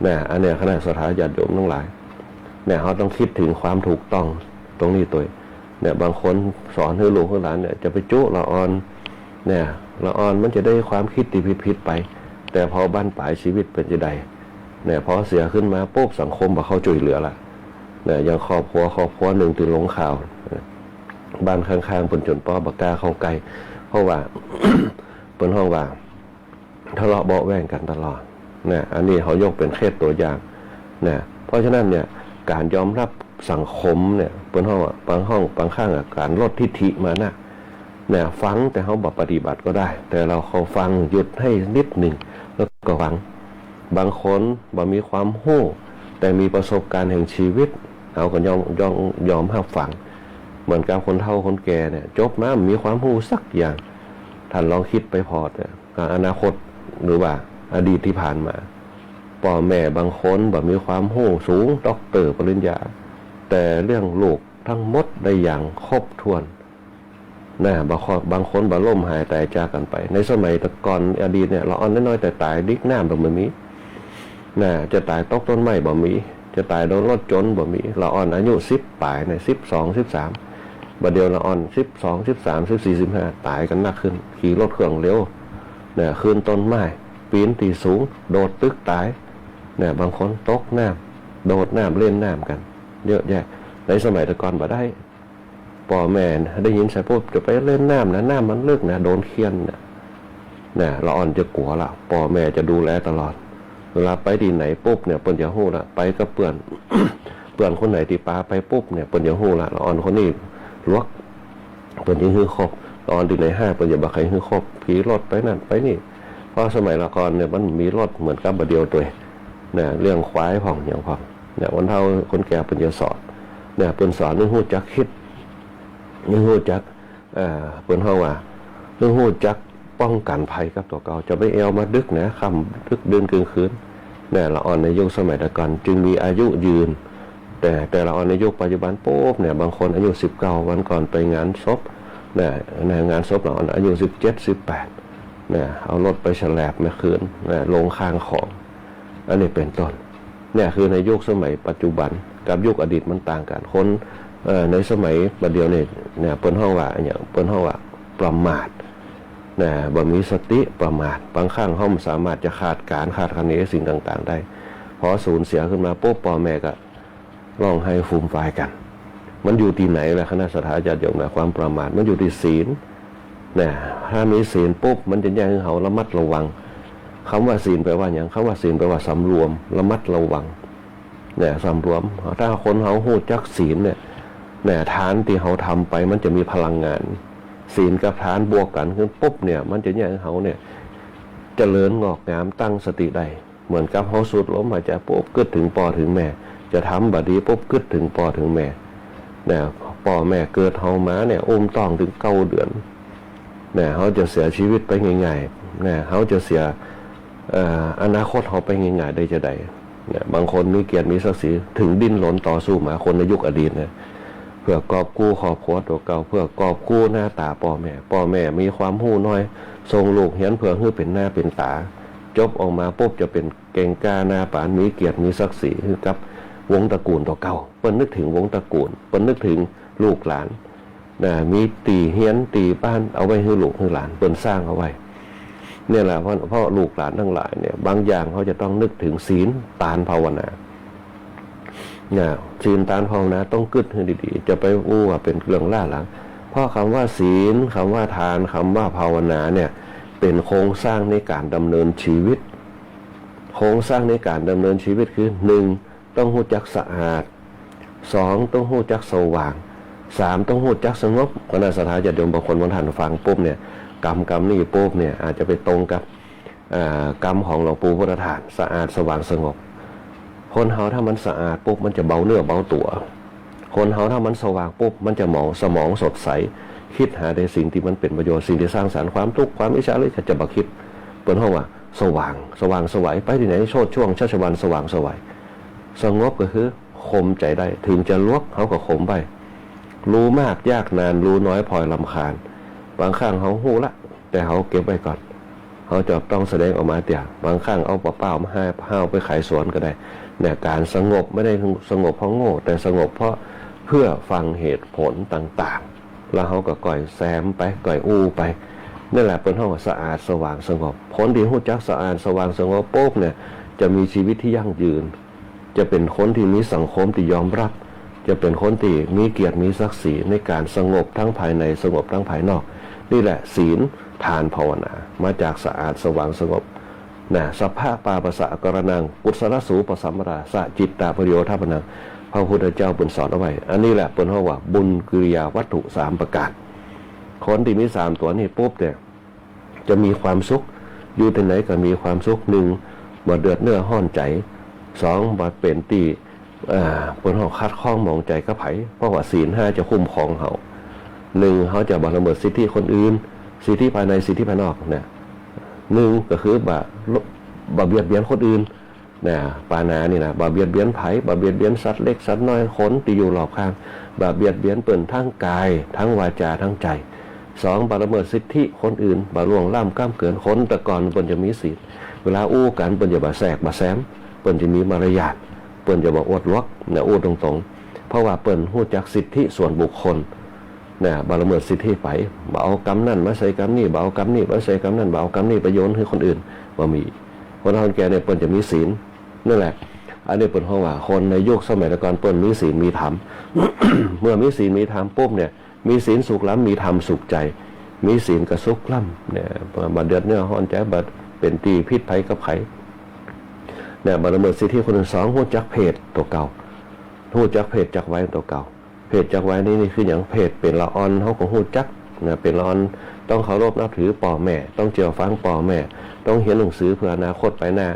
นะ อันเนี้ยคณะศรัทธาญาติโยมตังหลาย เนี่ย เฮาต้องกึ๊ดเถิงความถูกต้องตรงนี้ตวย เนี่ย บางคนสอนหื้อลูกหื้อหลานเนี่ย จะไปจุละออน เนี่ย ละออนมันจะได้ความกึ๊ดตี้ผิดๆ ไป แต่พอบั้นปลายจีวิตเป๋นจะใด เนี่ย พอเสียขึ้นมาปุ๊บสังคมบ่เข้าจ้วยเหลือละ เนี่ย อย่างครอบครัว ครอบครัวนึ่งตี้ลงข่าว บ้านข้างๆ เปิ้นจ๋นป้อบ่กล้าเข้าใก้ เพราะว่า เปิ้นฮ้องว่า ทะเลาะเบาะแว้งกั๋นตลอด นะ อันนี้เฮายกเป๋นเคสตั๋วอย่าง นะ เพราะฉะนั้นเนี่ย ก๋านยอมฮับสังคมเนี่ย เปิ้นฮ้องว่า บางฮ้อง บางครั้งอะ ก๋านลดทิฐิมานะ นะ ฟังแต่เฮาบ่ปฏิบัติก็ได้ แต่เฮาเข้าฟัง หยุดหื้อนิดนึ่ง แล้วก็ฟัง บางคนบ่มีความฮู้ แต่มีประสบการณ์แห่งชีวิต เฮาก็ยอม ยอม ยอมฮับฟัง เหมือนกับคนเฒ่าคนแก่เนี่ย จบมาบ่มีความฮู้สักอย่าง ต้านลองกึ๊ดไปผ่อดเนี่ย อนาคตหรือว่าอดีตตี้ผ่านมา ป้อแม่บางคนบ่มีความฮู้สูง ด็อกเตอร์ ปริญญา แต่เลี้ยงลูกตังหมดได้อย่างครบถ้วน นะ บางคน บางคนบ่ล้มหายต๋ายจากกั๋นไป ในสมัยแต่ก่อนอดีตเนี่ย ละอ่อนน้อยๆ แต่ต๋ายดิกน้ำบ่มี นะ จะต๋ายตกต้นไม้บ่มี จะต๋ายโดนรถจนบ่มี ละอ่อนอายุสิบป๋ายเนี่ย สิบสอง สิบสาม บ่าเดี่ยวละอ่อนสิบสอง สิบสาม สิบสี่ สิบห้า ต๋ายกั๋นนักขึ้น ขี่รถเครื่องเร็ว เนี่ย ขึ้นต้นไม้ ปี๋นตี้สูง โดดตึกต๋าย เนี่ย บางคนตกน้ำ โดดน้ำ เล่นน้ำกั๋น เยอะแยะ ในสมัยแต่ก่อนบ่ได้ ป้อแม่ได้ยินใส่ปุ๊บ จะไปเล่นน้ำนะ น้ำมันลึกนะ โดนเฆี่ยนนะ นะ ละอ่อนจะกั๋วละ ป้อแม่จะดูแลตลอด เวลาไปตี้ไหนปุ๊บเนี่ย เปิ้นจะฮู้ละ ไปกับเปื้อน เปื้อนคนไหนตี้ปาไปปุ๊บเนี่ย เปิ้นจะฮู้ละ ละอ่อนคนนี้หลวก เปิ้นจะหื้อคบ ละอ่อนตี้ไหนห้าม เปิ้นจะบ่ใค่หื้อคบ ขี่รถไปนั่นไปนี่ เพราะสมัยละก่อนเนี่ย มันมีรถเหมือนกับบ่าเดี่ยวตวย นะ เลี้ยงควายพ่องหยังพ่อง เนี่ย คนเฒ่าคนแก่เปิ้นจะสอน เนี่ย เปิ้นสอนหื้อฮู้จักกึ๊ด หื้อฮู้จัก เอ่อ เปิ้นฮ้องว่า หื้อฮู้จักป้องกั๋นภัยกับตั๋วเก่า จะบ่แอ่วมาดึกนะ ค่ำดึกดื่นเกินคืน เนี่ย ละอ่อนในยุคสมัยแต่ก่อนจึงมีอายุยืน แต่ แต่ละอ่อนในยุคปัจจุบันปุ๊บเนี่ย บางคนอายุสิบเก้า วันก่อนไปงานศพ เนี่ย ในงานศพละอ่อนอายุสิบเจ็ด สิบแปด เนี่ย เอารถไปแฉลบมาคืน เนี่ย ลงข้างของ อันนี้เป๋นต้น เนี่ยคือในยุคสมัยปัจจุบันกับยุคอดีตมันต่างกั๋น คน เอ่อ ในสมัยบ่าเดี่ยวนี่ เนี่ย เปิ้นฮ้องว่าอะหยัง เปิ้นฮ้องว่าประมาท นะ บ่มีสติ ประมาท บางครั้งเฮาบ่สามารถจะคาดการณ์ คาดคะเนสิ่งต่างๆ ได้ พอสูญเสียขึ้นมาปุ๊บ ป้อแม่ก็ ร้องไห้ฟูมฟายกั๋น มันอยู่ตี้ไหนล่ะ คณะศรัทธาญาติโยมนะ ความประมาท มันอยู่ตี้ศีล นะ ถ้ามีศีลปุ๊บ มันจะเยียะหื้อเฮาระมัดระวัง กำว่าศีลแปลว่าหยัง กำว่าศีลแปลว่าสำรวม ระมัดระวัง นะ สำรวม ถ้าคนเฮาฮู้จักศีลเนี่ย นะ ทานตี้เฮาทำไปมันจะมีพลังงาน ศีลกับทานบวกกั๋นขึ้นปุ๊บเนี่ย มันจะเยียะหื้อเฮาเนี่ย เจริญงอกงาม ตั้งสติได้ เหมือนกับเฮาสูดลมหายใจ๋ปุ๊บ กึ๊ดเถิงป้อเถิงแม่ จะทำบ่ดีปุ๊บ กึ๊ดเถิงป้อเถิงแม่ นะ ป้อแม่เกิดเฮามาเนี่ย อุ้มต๊องเถิงเก้าเดือน นะ เฮาจะเสียชีวิตไปง่ายๆ นะ เฮาจะเสีย เอ่อ อนาคตเฮาไปง่ายๆ ได้จาใด นะ บางคนมีเกียรติมีศักดิ์ศรี เถิงดิ้นรนต่อสู้มา คนในยุคอดีตนะ เพื่อกอบกู้ครอบครัวตั๋วเก่า เพื่อกอบกู้หน้าต๋าป้อแม่ ป้อแม่มีความฮู้น้อย ส่งลูกเฮียนเพื่อหื้อเป๋นหน้าเป๋นต๋า จบออกมาปุ๊บจะเป๋น เก่งกล้าหน้าปาน มีเกียรติมีศักดิ์ศรีหื้อกับวงตระกูลตั๋วเก่า เปิ้นนึกเถิงวงตระกูล เปิ้นนึกเถิงลูกหลาน นะ มีตี้เฮียนตี้บ้านเอาไว้หื้อลูกหื้อหลาน เปิ้นสร้างเอาไว้ เนี่ยแหละ เพราะ เพราะลูกหลานตังหลายเนี่ย บางอย่างเฮาจะต้องนึกเถิงศีล ตาน ภาวนา นะ ศีล ตาน ภาวนา ต้องกึ๊ดหื้อดีๆ จะไปอู้ว่าเป๋นเรื่องล้าหลัง เพราะกำว่าศีล กำว่าทาน กำว่าภาวนาเนี่ย เป๋นโครงสร้างในก๋านดำเนินชีวิต โครงสร้างในก๋านดำเนินชีวิตคือ หนึ่ง ต้องฮู้จักสะอาด สอง ต้องฮู้จักสว่าง สาม ต้องฮู้จักสงบ คณะศรัทธาญาติโยมบางคน บางท่านฟังปุ๊บเนี่ย กำ กำนี้ปุ๊บเนี่ย อาจจะไปตรงกับ เอ่อ กำของหลวงปู่พุทธทาส สะอาด สว่าง สงบ คนเฮาถ้ามันสะอาดปุ๊บ มันจะเบาเนื้อเบาตั๋ว คนเฮาถ้ามันสว่างปุ๊บ มันจะหมอง สมองสดใส กึ๊ดหาแต่สิ่งตี้มันเป๋นประโยชน์ สิ่งตี้สร้างสรรค์ ความตุ๊กข์ ความอิจฉาริษยาจะบ่กึ๊ด เปิ้นฮ้องว่าสว่าง สว่างไสว ไปตี้ไหน โชติช่วงชัชวาลสว่างไสว สงบก็คือข่มใจ๋ได้ เถิงจะหลวกเฮาก็ข่มไว้ ฮู้มากยากนาน ฮู้น้อยพลอยรำคาญ บางครั้งเฮาฮู้ละ แต่เฮาเก็บไว้ก่อน เฮาจะต้องแสดงออกมาเตื้อ บางครั้งเอาเปล่าๆ มาห้าว ห้าวไปขายสวนก็ได้ เนี่ย ก๋านสงบไม่ได้สงบเพราะโง่ แต่สงบเพราะเพื่อฟังเหตุผลต่างๆ แล้วเฮาก็ก่อยแซมไป ก่อยอู้ไป นั่นแหละเปิ้นฮ้องว่าสะอาด สว่าง สงบ คนตี้ฮู้จักสะอาด สว่าง สงบปุ๊บเนี่ย จะมีชีวิตตี้ยั่งยืน จะเป๋นคนตี้มีสังคมตี้ยอมรับ จะเป๋นคนตี้มีเกียรติมีศักดิ์ศรีในก๋านสงบทั้งภายใน สงบทั้งภายนอก นี่แหละศีล ทาน ภาวนา มาจากสะอาด สว่าง สงบ นะ สัพพะปาปะสะกะระณัง กุศลสูปะสัมปทา สะจิตตะปะริโยธาปะนัง พระพุทธเจ้าเปิ้นสอนเอาไว้ อันนี้แหละเปิ้นฮ้องว่าบุญกิริยาวัตถุสามประก๋าน คนตี้มีสามตั๋วนี้ปุ๊บเนี่ย จะมีความสุข อยู่ตี้ไหนก็มีความสุข หนึ่ง บ่เดือดเนื้อฮ้อนใจ๋ สอง บ่เป๋นตี้ เอ่อ เปิ้นฮ้องขัดข้องหมองใจ๋กับใผ เพราะว่าศีลห้าจะคุ้มครองเฮา หนึ่ง เฮาจะบ่ละเมิดสิทธิคนอื่น สิทธิภายใน สิทธิภายนอกเนี่ย หนึ่ง ก็คือบ่ บ่เบียดเบียนคนอื่น นะ ปาณานี่นะ บ่เบียดเบียนใผ บ่เบียดเบียนสัตว์เล็กสัตว์น้อย คนตี้อยู่รอบข้าง บ่เบียดเบียนเปิ้นทั้งก๋าย ทั้งวาจา ทั้งใจ๋ สอง บ่ละเมิดสิทธิคนอื่น บ่ล่วงล้ำก้ำเกิน คนแต่ก่อนเปิ้นจะมีศีล เวลาอู้กั๋นเปิ้นจะบ่แซกบ่แซม เปิ้นจะมีมารยาท ปิ้นจะบ่อวดหลวก นะ อู้ตรงๆ เพราะว่าปิ้นฮู้จักสิทธิส่วนบุคคล นะ บ่ละเมิดสิทธิใผ บ่เอากำนั้นมาใส่กำนี้ บ่เอากำนี้มาใส่กำนั้น บ่เอากำนี้ไปโยนหื้อคนอื่น บ่มี คนเฒ่าคนแก่เนี่ยปิ้นจะมีศีล นั่นแหละ อันนี้ปิ้นฮ้องว่าคนในยุคสมัยแต่ก่อนปิ้นมีศีลมีธรรม เมื่อมีศีลมีธรรมปุ๊บเนี่ย มีศีลสุขล้ำ มีธรรมสุขใจ๋ มีศีลก็สุขล้ำเนี่ย บ่เดือดเนื้อฮ้อนใจ๋ บ่เป๋นตี้ผิดใผกับใผ เนี่ย บ่ละเมิดสิทธิคนอื่น สอง ฮู้จักเพศตั๋วเก่า ฮู้จักเพศจักวัยตั๋วเก่า เพศจักวัยนี่ นี่คือหยัง เพศเป๋นละอ่อน เฮาก็ฮู้จัก นะ เป๋นละอ่อน ต้องเคารพนับถือป้อแม่ ต้องเจื้อฟังป้อแม่ ต้องเฮียนหนังสือเพื่ออนาคตไปหน้า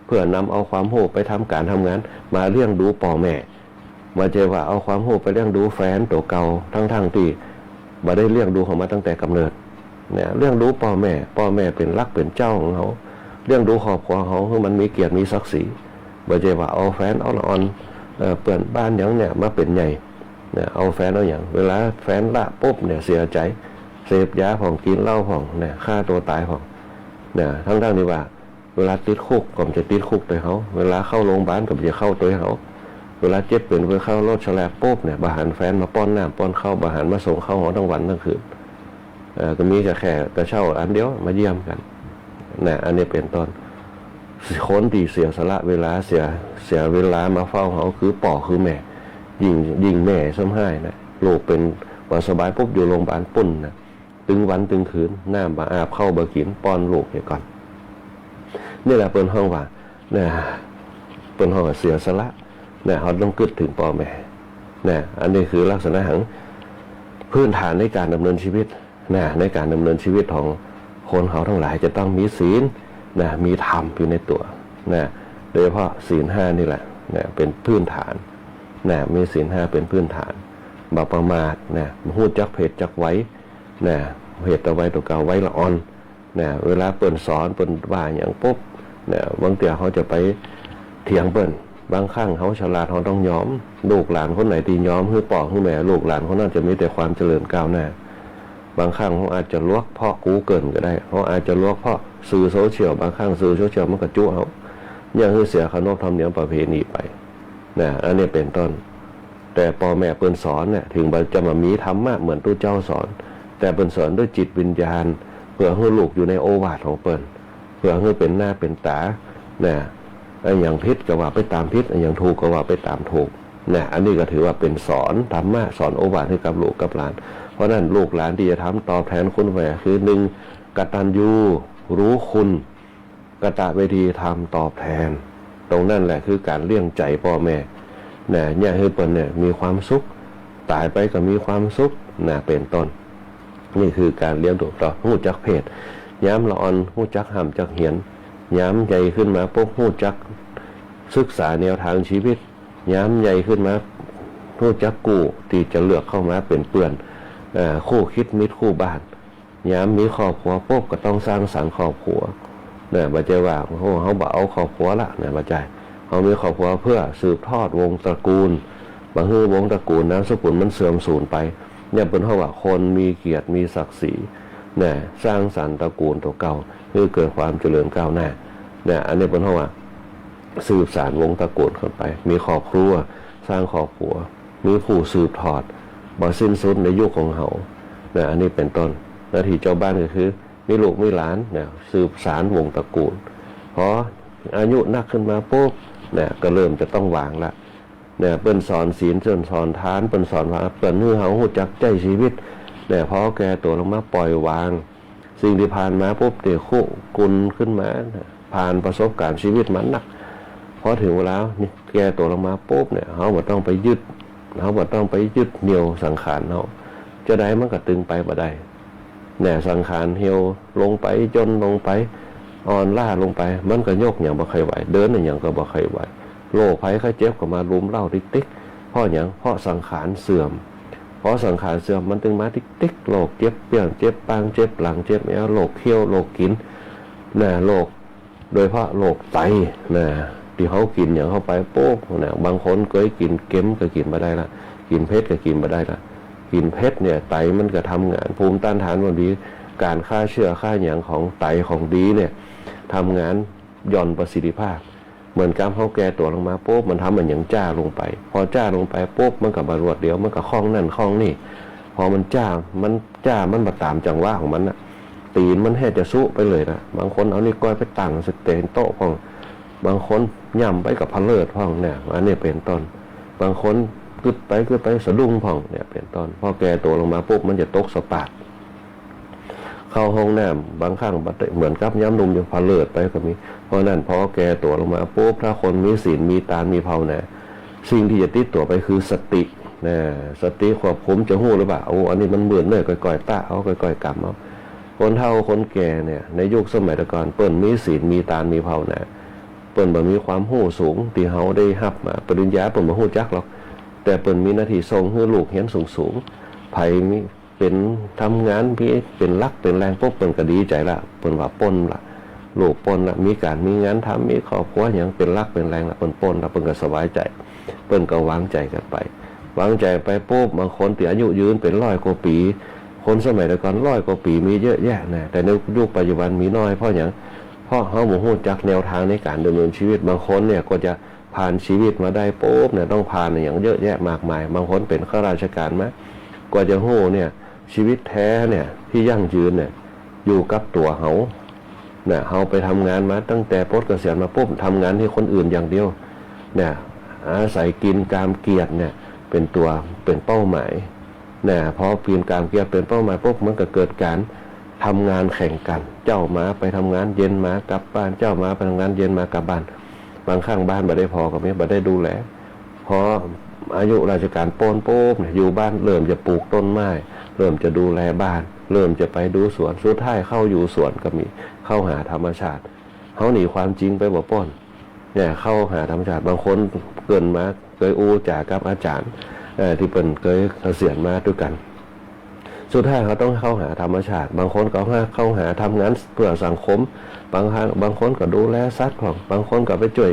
เพื่อนำเอาความฮู้ไปทำก๋านทำงาน มาเลี้ยงดูป้อแม่ บ่ใจ้ว่าเอาความฮู้ไปเลี้ยงดูแฟนตั๋วเก่า ทั้งๆ ตี้บ่ได้เลี้ยงดูเขามาตั้งแต่ก๋ำเนิด เนี่ย เลี้ยงดูป้อแม่ ป้อแม่เป๋นหลักเป๋นเจ้าของเฮา เลี้ยงดูครอบครัวเฮาหื้อมันมีเกียรติมีศักดิ์ศรี บ่ใจ้ว่าเอาแฟนเอาละอ่อน เอ่อ เปื้อนบ้านหยังเนี่ยมาเป๋นใหญ่ เนี่ย เอาแฟนเอาหยัง เวลาแฟนละปุ๊บเนี่ยเสียใจ๋ เสพยาพ่อง กิ๋นเหล้าพ่อง เนี่ย ฆ่าตั๋วต๋ายพ่อง เนี่ย ทั้งๆ ตี้ว่า เวลาติดคุกก็บ่ใจ้ติดคุกตวยเฮา เวลาเข้าโรงพยาบาลก็บ่ใจ้เข้าตวยเฮา เวลาเจ็บเป๋น ไปเข้ารถแฉลบปุ๊บเนี่ย บ่หันแฟนมาป้อนน้ำป้อนข้าว บ่หันมาส่งข้าวเฮาตึงวันตึงคืน เอ่อ ก็มีก็แค่กระเช้าอันเดียวมาเยี่ยมกั๋น นะ อันนี้เป๋นต้น คนตี้เสียสละเวลา เสีย เสียเวลามาเฝ้าเฮาคือป้อคือแม่ ยิ่ง ยิ่งแม่ซ้ำฮ้ายนะ ลูกเป๋นบ่สบายปุ๊บอยู่โรงพยาบาลปู๊นนะ ตึงวันตึงคืน น้ำบ่อาบ ข้าวบ่กิ๋น ป้อนลูกเหียก่อน นี่แหละเปิ้นฮ้องว่า นะ เปิ้นฮ้องว่าเสียสละ นะ เฮาต้องกึ๊ดเถิงป้อแม่ นะ อันนี้คือลักษณะของพื้นฐานในก๋านดำเนินชีวิต นะ ในก๋านดำเนินชีวิตของคนเฮาตังหลายจะต้องมีศีล นะ มีธรรมอยู่ในตั๋ว นะ โดยเฉพาะศีลห้านี่แหละ นะ เป๋นพื้นฐาน นะ มีศีลห้าเป๋นพื้นฐาน บ่ประมาท นะ ฮู้จักเพศจักวัย นะ เพศตั๋ววัยตั๋วเก่า วัยละอ่อน นะ เวลาเปิ้นสอน เปิ้นว่าหยังปุ๊บ นะ บางเตื้อเฮาจะไปเถียงเปิ้น บางครั้งเฮาฉลาด เฮาต้องยอม ลูกหลานคนไหนตี้ยอมหื้อป้อหื้อแม่ ลูกหลานคนนั้นจะมีแต่ความเจริญก้าวหน้า บางครั้งเฮาอาจจะหลวกเพราะกูเกิลก็ได้ เฮาอาจจะหลวกเพราะสื่อโซเชียล บางครั้งสื่อโซเชียลมันก็จุเฮา เยียะหื้อเสียขนบธรรมเนียมประเพณีไป นะ อันนี้เป๋นต้น แต่ป้อแม่เปิ้นสอนเนี่ย เถิงบ่าจะบ่มีธรรมะเหมือนตุ๊เจ้าสอน แต่เปิ้นสอนด้วยจิตวิญญาณ เพื่อหื้อลูกอยู่ในโอวาทของเปิ้น เพื่อหื้อเป๋นหน้าเป๋นต๋า นะ อะหยังผิดก็ว่าไปต๋ามผิด อะหยังถูกก็ว่าไปต๋ามถูก นะ อันนี้ก็ถือว่าเป๋นสอนธรรมะ สอนโอวาทหื้อกับลูกกับหลาน เพราะนั้นลูกหลานตี้จะทำตอบแทนคุณแม่คือ นึ่ง กตัญญูรู้คุณ กตเวทีธรรมตอบแทน ตรงนั้นแหละคือก๋านเลี้ยงใจ๋ป้อแม่ นะ เยียะหื้อเปิ้นเนี่ยมีความสุข ต๋ายไปก็มีความสุข นะ เป๋นต้น นี่คือก๋านเลี้ยงตั๋วเก่า ฮู้จักเพศ ยามละอ่อนฮู้จักฮ่ำจักเหียน ยามใหญ่ขึ้นมาปุ๊บฮู้จักศึกษาแนวตางชีวิต ยามใหญ่ขึ้นมาฮู้จักกู้ตี้จะเลือกเข้ามาเป๋นเปื้อน เอ่อ คู่คิดมิตรคู่บ้าน ยามมีครอบครัวปุ๊บก็ต้องสร้างสรรค์ครอบครัว นะ บ่ใจ้ว่า โอ้ เฮาบ่เอาครอบครัวละ นะ บ่ใจ้ เฮามีครอบครัวเพื่อสืบทอดวงศ์ตระกูล บ่หื้อวงศ์ตระกูลนามสกุลมันเสื่อมสูญไป เนี่ยเปิ้นฮ้องว่าคนมีเกียรติมีศักดิ์ศรี นะ สร้างสรรค์ตระกูลตั๋วเก่า หื้อเกิดความเจริญก้าวหน้า นะ อันนี้เปิ้นฮ้องว่า สืบสานวงศ์ตระกูลขึ้นไป มีครอบครัว สร้างครอบครัว มีผู้สืบทอด บ่สิ้นสุดในยุคของเฮา นะ อันนี้เป๋นต้น หน้าตี้เจ้าบ้านก็คือ มีลูกมีหลาน นะ สืบสานวงศ์ตระกูล พออายุนักขึ้นมาปุ๊บ นะ ก็เริ่มจะต้องวางละ นะ เปิ้นสอนศีล เปิ้นสอนทาน เปิ้นสอนว่า เปิ้นหื้อเฮาฮู้จักใจ๊ชีวิต นะ พอแก่ตั๋วลงมาปล่อยวาง สิ่งตี้ผ่านมาปุ๊บ ตี้คุกุ่นขึ้นมา นะ ผ่านประสบก๋ารณ์ชีวิตมานัก พอเถิงเวลานี่แก่ตั๋วลงมาปุ๊บเนี่ย เฮาบ่ต้องไปยึด เฮาบ่ต้องไปยึดเหนี่ยวสังขารเฮา จาใดมันก็ตึงไปบ่ได้ เนี่ย สังขารเหี่ยวลงไป ย่นลงไป อ่อนล้าลงไป มันก็ยกหยังบ่ค่อยไหว เดินหยังก็บ่ค่อยไหว โรคภัยไข้เจ็บก็มารุมเร้าติ๊กๆ เพราะหยัง เพราะสังขารเสื่อม พอสังขารเสื่อมมันตึงมาติ๊กๆ โรคเจ็บเปี้ยน เจ็บปาง เจ็บหลัง เจ็บแอว โรคเคี้ยว โรคกิ๋น นะ โรค โดยเฉพาะโรคไต นะ ตี้เฮากิ๋นหยังเข้าไปปุ๊บ นะ บางคนเกยกิ๋นเค็มก็กิ๋นบ่ได้ละ กิ๋นเผ็ดก็กิ๋นบ่ได้ละ กิ๋นเผ็ดเนี่ยไตมันก็ทำงาน ภูมิต้านทานบ่ดี ก๋านฆ่าเชื้อฆ่าหยังของไตของดีเนี่ย ทำงานหย่อนประสิทธิภาพ เหมือนกับเฮาแก่ตั๋วลงมาปุ๊บ มันทำอะหยังจ๊าลงไป พอจ๊าลงไปปุ๊บ มันก็บ่รวดเร็ว มันก็ข้องนั่นข้องนี่ พอมันจ๊า มันจ๊า มันบ่ต๋ามจังหวะของมันน่ะ ตี๋นมันแฮ่จะซุไปเลยนะ บางคนเอานิ้วก้อยไปตั้งใส่เต๊นโต๊ะพ่อง บางคนย่ำไปก็เผลิดพ่องเนี่ย อันนี้เป๋นต้น บางคนกึ๊ดไปกึ๊ดไปสะดุ้งพ่องเนี่ย เป๋นต้น พอแก่ตั๋วลงมาปุ๊บ มันจะตกสะปาด เข้าห้องน้ำ บางครั้งบ่ได้ เหมือนกับยามหนุ่มอยู่ เผลิดไปก็มี เพราะนั้นพอแก่ตั๋วลงมาปุ๊บ ถ้าคนมีศีล มีตาน มีภาวนา สิ่งตี้จะติดตั๋วไปคือสติ นะ สติควบคุม จะฮู้หรือเปล่า โอ้ อันนี้มันมืดเน่อ ก้อยๆ ตะเอา ก้อยๆ กำเอา คนเฒ่าคนแก่เนี่ย ในยุคสมัยแต่ก่อน เปิ้นมีศีล มีตาน มีภาวนา เปิ้นบ่มีความฮู้สูง ตี้เฮาได้ฮับมา ปริญญาเปิ้นบ่ฮู้จักหรอก แต่เปิ้นมีหน้าตี้ส่งหื้อลูกเฮียนสูงๆ ใผมี เป๋น ทำงานมีเป๋นหลักเป๋นแหล่งปุ๊บ เปิ้นก็ดีใจ๋ละ เปิ้นว่าป๊นละ ลูกป๊นละ มีก๋านมีงานทำ มีครอบครัวหยังเป๋นหลักเป๋นแหล่งละ เปิ้นป๊นละ เปิ้นก็สบายใจ๋ เปิ้นก็วางใจ๋กั๋นไป วางใจ๋ไปปุ๊บ บางคนตี้อายุยืนเป๋นร้อยกว่าปี๋ คนสมัยแต่ก่อนร้อยกว่าปี๋มีเยอะแยะนะ แต่ในยุคปัจจุบันมีน้อย เพราะหยัง เพราะเฮาบ่ฮู้จักแนวตางในก๋านดำเนินชีวิต บางคนเนี่ยกว่าจะ ผ่านชีวิตมาได้ปุ๊บเนี่ย ต้องผ่านอะหยังเยอะแยะมากมาย บางคนเป๋นข้าราชก๋านมา กว่าจะฮู้เนี่ย ชีวิตแต๊เนี่ย ตี้ยั่งยืนเนี่ย อยู่กับตั๋วเฮา นะ เฮาไปทำงานมาตั้งแต่ปลดเกษียณมาปุ๊บ ทำงานหื้อคนอื่นอย่างเดียว นะ อาศัยกิ๋นก๋ามเกียรติเนี่ย เป๋นตั๋ว เป๋นเป้าหมาย นะ พอกิ๋นก๋ามเกียรติเป๋นเป้าหมายปุ๊บ มันก็เกิดก๋านทำงานแข่งกั๋น เจ๊ามาไปทำงาน เย็นมากลับบ้าน เจ๊ามาไปทำงาน เย็นมากลับบ้าน บางครั้งบ้านบ่ได้ผ่อก็มี บ่ได้ดูแล พออายุราชก๋านป๊นปุ๊บเนี่ย อยู่บ้านเริ่มจะปลูกต้นไม้ เริ่มจะดูแลบ้าน เริ่มจะไปดูสวน สุดท้ายเข้าอยู่สวนก็มี เข้าหาธรรมชาติ เฮาหนีความจริงไปบ่ป๊น เนี่ย เข้าหาธรรมชาติ บางคนเกริ่นมา เกยอู้จ๋ากับอาจ๋ารย์ เอ่อ ตี้เปิ้นเกยเกษียณมาตวยกั๋น สุดท้ายเฮาต้องเข้าหาธรรมชาติ บางคนก็เข้าหาทำงานเพื่อสังคม บางครั้ง บางคนก็ดูแลสัตว์พ่อง บางคนก็ไปจ้วย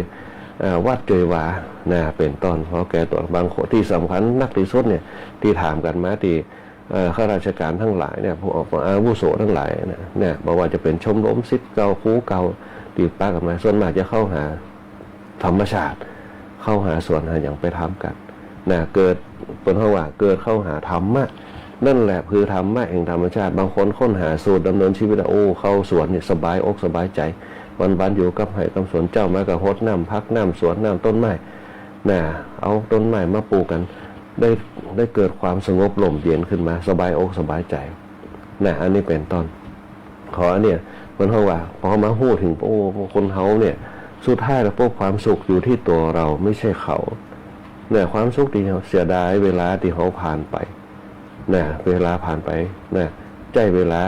เอ่อ วัดจ้วยวา นะ เป๋นต้น พอแก่ตั๋ว บางคน ตี้สำคัญนักตี้สุดเนี่ย ตี้ถามกั๋นมาตี้ เอ่อ ข้าราชก๋านตังหลายเนี่ย ผู้อาวุโสตังหลายเนี่ย เนี่ย บ่ว่าจะเป๋นชมรมศิษย์เก่า ครูเก่า ตี้ปะกั๋นมา ส่วนมากจะเข้าหา ธรรมชาติ เข้าหาสวนหาหยังไปทำกั๋น นะ เกิด เปิ้นฮ้องว่าเกิดเข้าหาธรรมะ นั่นแหละคือธรรมะแห่งธรรมชาติ บางคนค้นหาสูตรดำเนินชีวิตอะ โอ้ เข้าสวนเนี่ยสบายอกสบายใจ๋ วันๆ อยู่กับไฮ่กับสวน เจ๊ามาก็ฮดน้ำผัก น้ำสวน น้ำต้นไม้ นะ เอาต้นไม้มาปลูกกั๋น ได้ ได้เกิดความสงบร่มเย็นขึ้นมา สบายอกสบายใจ๋ นะ อันนี้เป๋นต้น ขออันเนี่ย เปิ้นฮ้องว่า พอมาฮู้เถิง โอ้ คนเฮาเนี่ย สุดท้ายแล้วปุ๊บ ความสุขอยู่ตี้ตั๋วเฮา ไม่ใช่เขา เนี่ย ความสุขตี้เฮาเสียดายเวลาตี้เฮาผ่านไป เนี่ย เวลาผ่านไป เนี่ย ใจ๊เวลา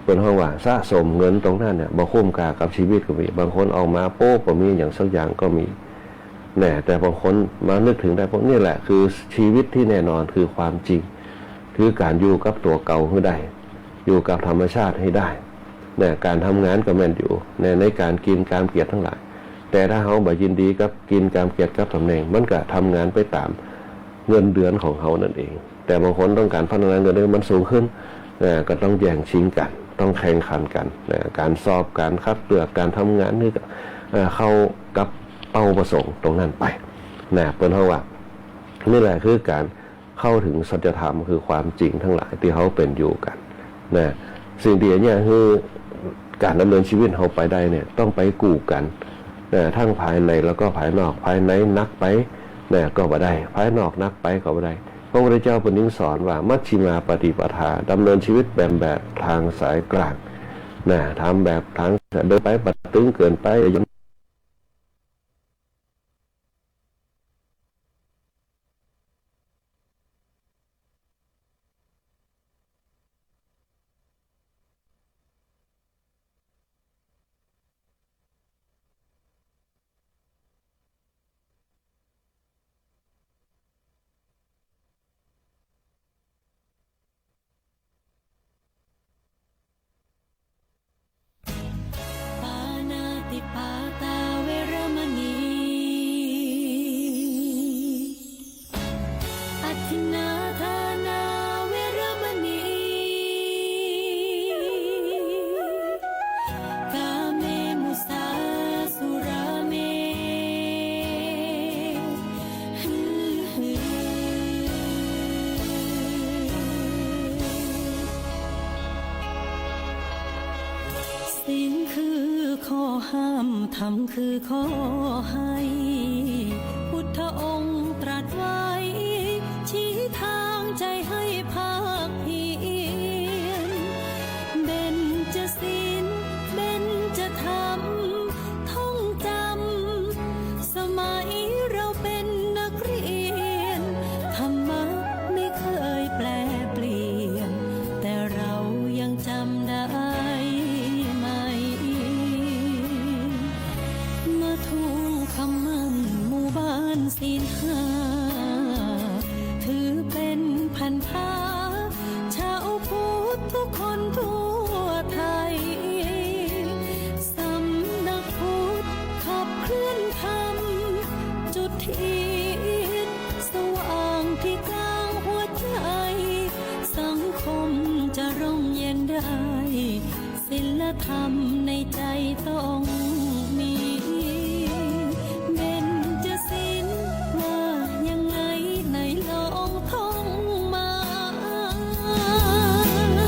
เปิ้นฮ้องว่าสะสมเงินตรงนั้นเนี่ย บ่คุ้มค่ากับชีวิตก็มี บางคนออกมาปุ๊บ บ่มีหยังสักอย่างก็มี เนี่ย แต่บางคนมานึกเถิงได้ปุ๊บ นี่แหละคือชีวิตตี้แน่นอน คือความจริง คือก๋านอยู่กับตั๋วเก่าหื้อได้ อยู่กับธรรมชาติหื้อได้ เนี่ย ก๋านทำงานก็แม่นอยู่ ใน ในก๋านกิ๋นก๋ามเกียรติตังหลาย แต่ถ้าเฮาบ่ยินดีกับกิ๋นก๋ามเกียรติกับต๋ำแหน่ง มันก็ทำงานไปต๋ามเงินเดือนของเฮานั่นเอง แต่บางคนต้องก๋านพัฒนาเงินเดือนมันสูงขึ้น เอ่อ ก็ต้องแย่งชิงกั๋น ต้องแข่งขันกั๋น นะ ก๋านสอบ ก๋านคัดเลือก ก๋านทำงานนี่ก็ เอ่อ เข้ากับเป้าประสงค์ตรงนั้นไป นะ เปิ้นฮ้องว่า นี่แหละคือก๋าน เข้าเถิงสัจธรรมคือความจริงตังหลายตี้เฮาเป๋นอยู่กั๋น นะ สิ่งตี้อันเนี้ยคือก๋านดำเนินชีวิตเฮาไปได้เนี่ย ต้องไปกู้กั๋น นะ ตังภายในแล้วก็ภายนอก ภายในหนักไป นะ ก็บ่ได้ ภายนอกหนักไปก็บ่ได้ พระพุทธเจ้าเปิ้นจึงสอนว่า มัชฌิมาปฏิปทา ดำเนินชีวิตแบบ แบบตางสายกลาง นะ ทำแบบตางสาย เดินไปบ่ตึงเกินไป อย่าหย่อน ธรรมคือข้อให้ พุทธองค์ตรัสไว้ ชี้ทางใจให้ภาคเพียร เบญจศีล เบญจธรรม ท่องจำ สมัยเราเป็นนักเรียน ธรรมะไม่เคยแปรเปลี่ยน แต่เรายังจำได้ไหม มาทวงคำมั่นหมู่บ้านศีลห้า ถือเป็นพันธะ ชาวพุทธทุกคนทั่วไทย สำนักพุทธขับเคลื่อนธรรม จุดเทียนสว่างที่กลางหัวใจ สังคมจะร่มเย็นได้ ศีลธรรมในใจต้องมี เบญจศีลว่ายังไงไหนลองท่องมา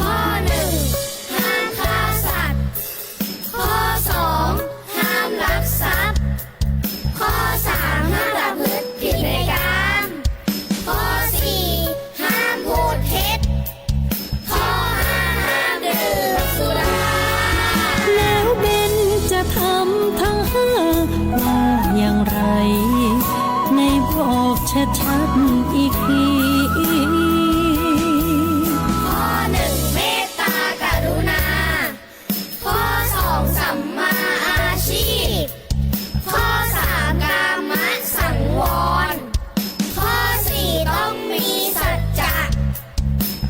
ข้อหนึ่ง ห้ามฆ่าสัตว์ ข้อสอง ห้ามลักทรัพย์ ข้อสาม ห้ามประพฤติผิดในกาม ข้อสี่ ห้ามพูดเท็จ ข้อห้า ห้ามดื่มสุรา แล้วเบญจธรรมทั้งห้าว่าอย่างไร ไหนบอกชัดๆ อีกที ข้อหนึ่ง เมตตากรุณา ข้อสอง สัมมาอาชีพ ข้อสาม กามสังวร ข้อสี่ ต้องมีสัจจะ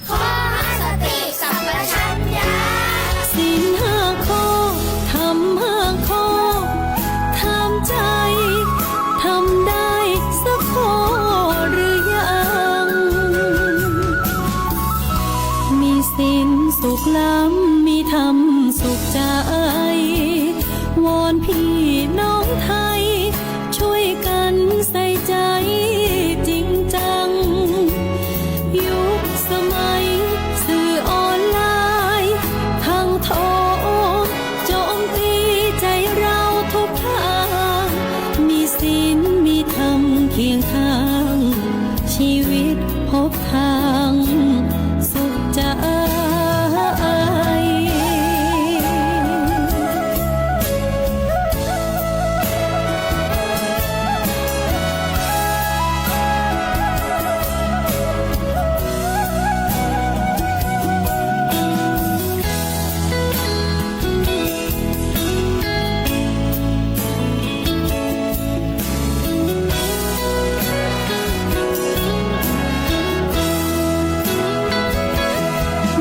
ข้อห้า สติสัมปชัญญะ ศีลห้าข้อ ธรรมห้าข้อ ถามใจ ทำได้สักข้อหรือยัง มีศีลสุขล้ำ มีธรรมสุขใจ วอนพี่น้องไทย ช่วยกันใส่ใจจริงจัง ยุคสมัยสื่อออนไลน์ ทั้งโถมโจมตีใจเราทุกทาง มีศีลมีธรรมเคียงข้าง ชีวิตพบทางสุขใจ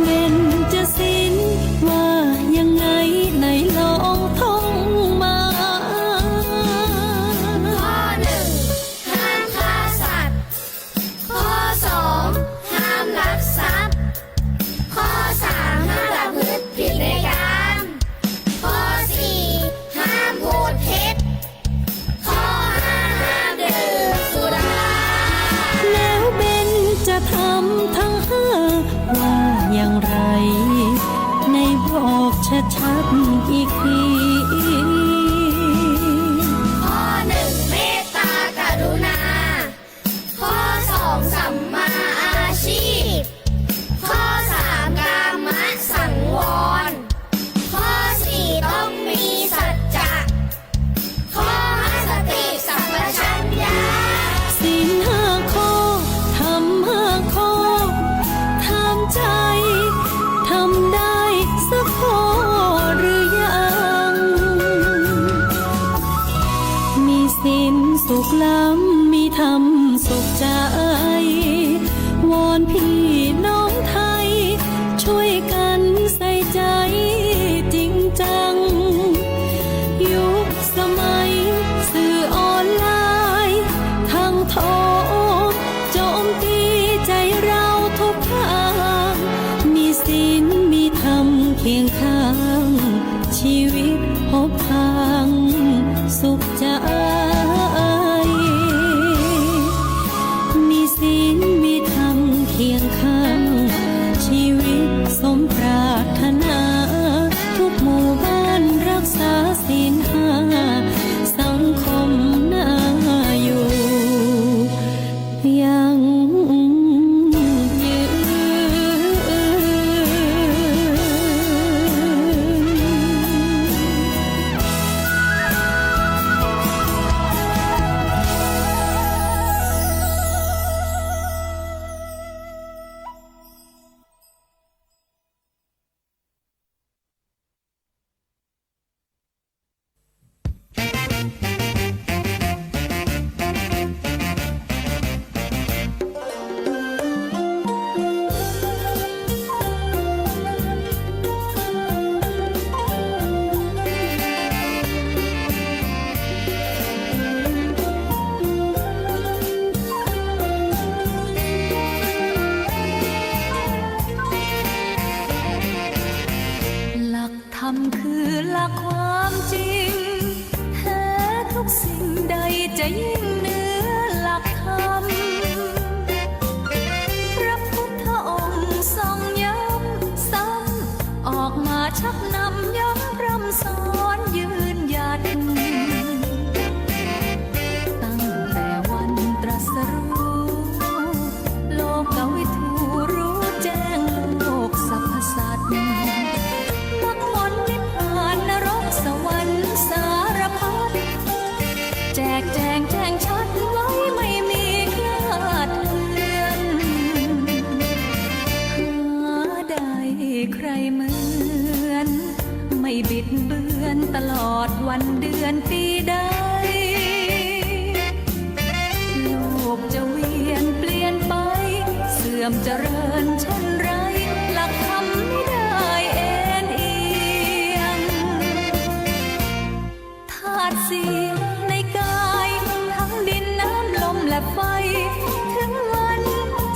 เบญจศีลว่ายังไงไหนลองท่องมา ข้อหนึ่ง ห้ามฆ่าสัตว์ ข้อสอง ห้ามลักทรัพย์ ข้อสาม ห้ามประพฤติผิดในกาม ข้อสี่ ห้ามพูดเท็จ ข้อห้า ห้ามดื่มสุรา แล้วเบญจธรรมทั้งห้าว่าอย่างไร ไหนบอกชัดๆ อีกที ข้อหนึ่ง เมตตากรุณา ข้อสอง สัมมาอาชีพ ข้อสาม กามสังวร ข้อสี่ ต้องมีสัจจะ ข้อห้า สติสัมปชัญญะ ศีลห้าข้อ ธรรมห้าข้อ ถามใจ ทำได้สักข้อหรือยัง มีศีลสุขล้ำ มีธรรมสุขใจ วอนพี่น้องไทย ช่วยกันใส่ใจจริงจัง ยุคสมัยสื่อออนไลน์ ทั้งโถมโจมตีใจเราทุกทาง มีศีลมีธรรมเคียงข้าง ชีวิตพบทางสุขใจ มี ใครเหมือน ไม่บิดเบือนตลอดวันเดือนปีใด โลกจะเวียนเปลี่ยนไป เสื่อมเจริญเช่นไร หลักธรรมมิได้เอนเอียง ธาตุสี่ในกาย ทั้งดินน้ำลมและไฟ ถึงวัน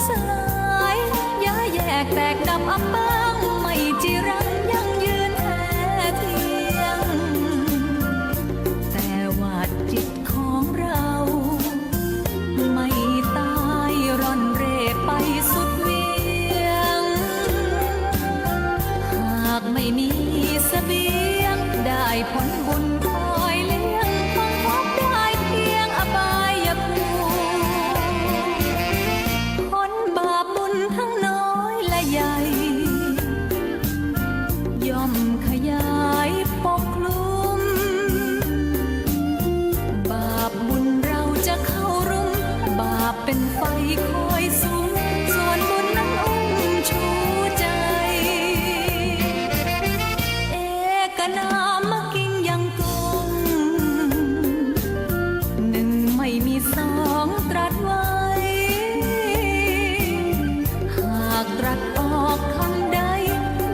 สลาย ย้ายแยกแตกดับอับปาง ไม่จีรังยั่งยืนแท้เที่ยง แต่ว่าจิตของเรา ไม่ตายร่อนเร่ไปสุดเวียง หากไม่มีเสบียง ได้ผลบุญคอยเลี้ยง คงพบได้เพียงอบายภูมิ ผลบาปบุญทั้งน้อยและใหญ่ ย่อมขยายปกคลุม บาปบุญเราจะเข้ารุม บาปเป็นไฟคอยสุม ส่วนบุญนั้นอุ้มชูใจ เอกนามกิงยังคง หนึ่งไม่มีสองตรัสไว้ หากตรัสออกคำใด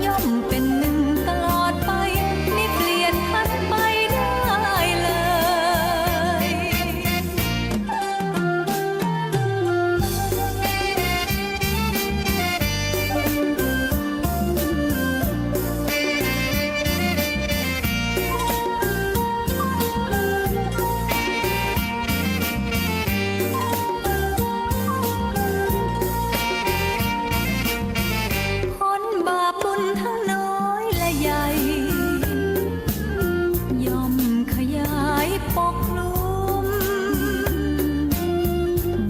ย่อมเป็นหนึ่งตลอดไป มิเปลี่ยนผันไปได้เลย ผลบาปบุญทั้งน้อยและใหญ่ ย่อมขยายปกคลุม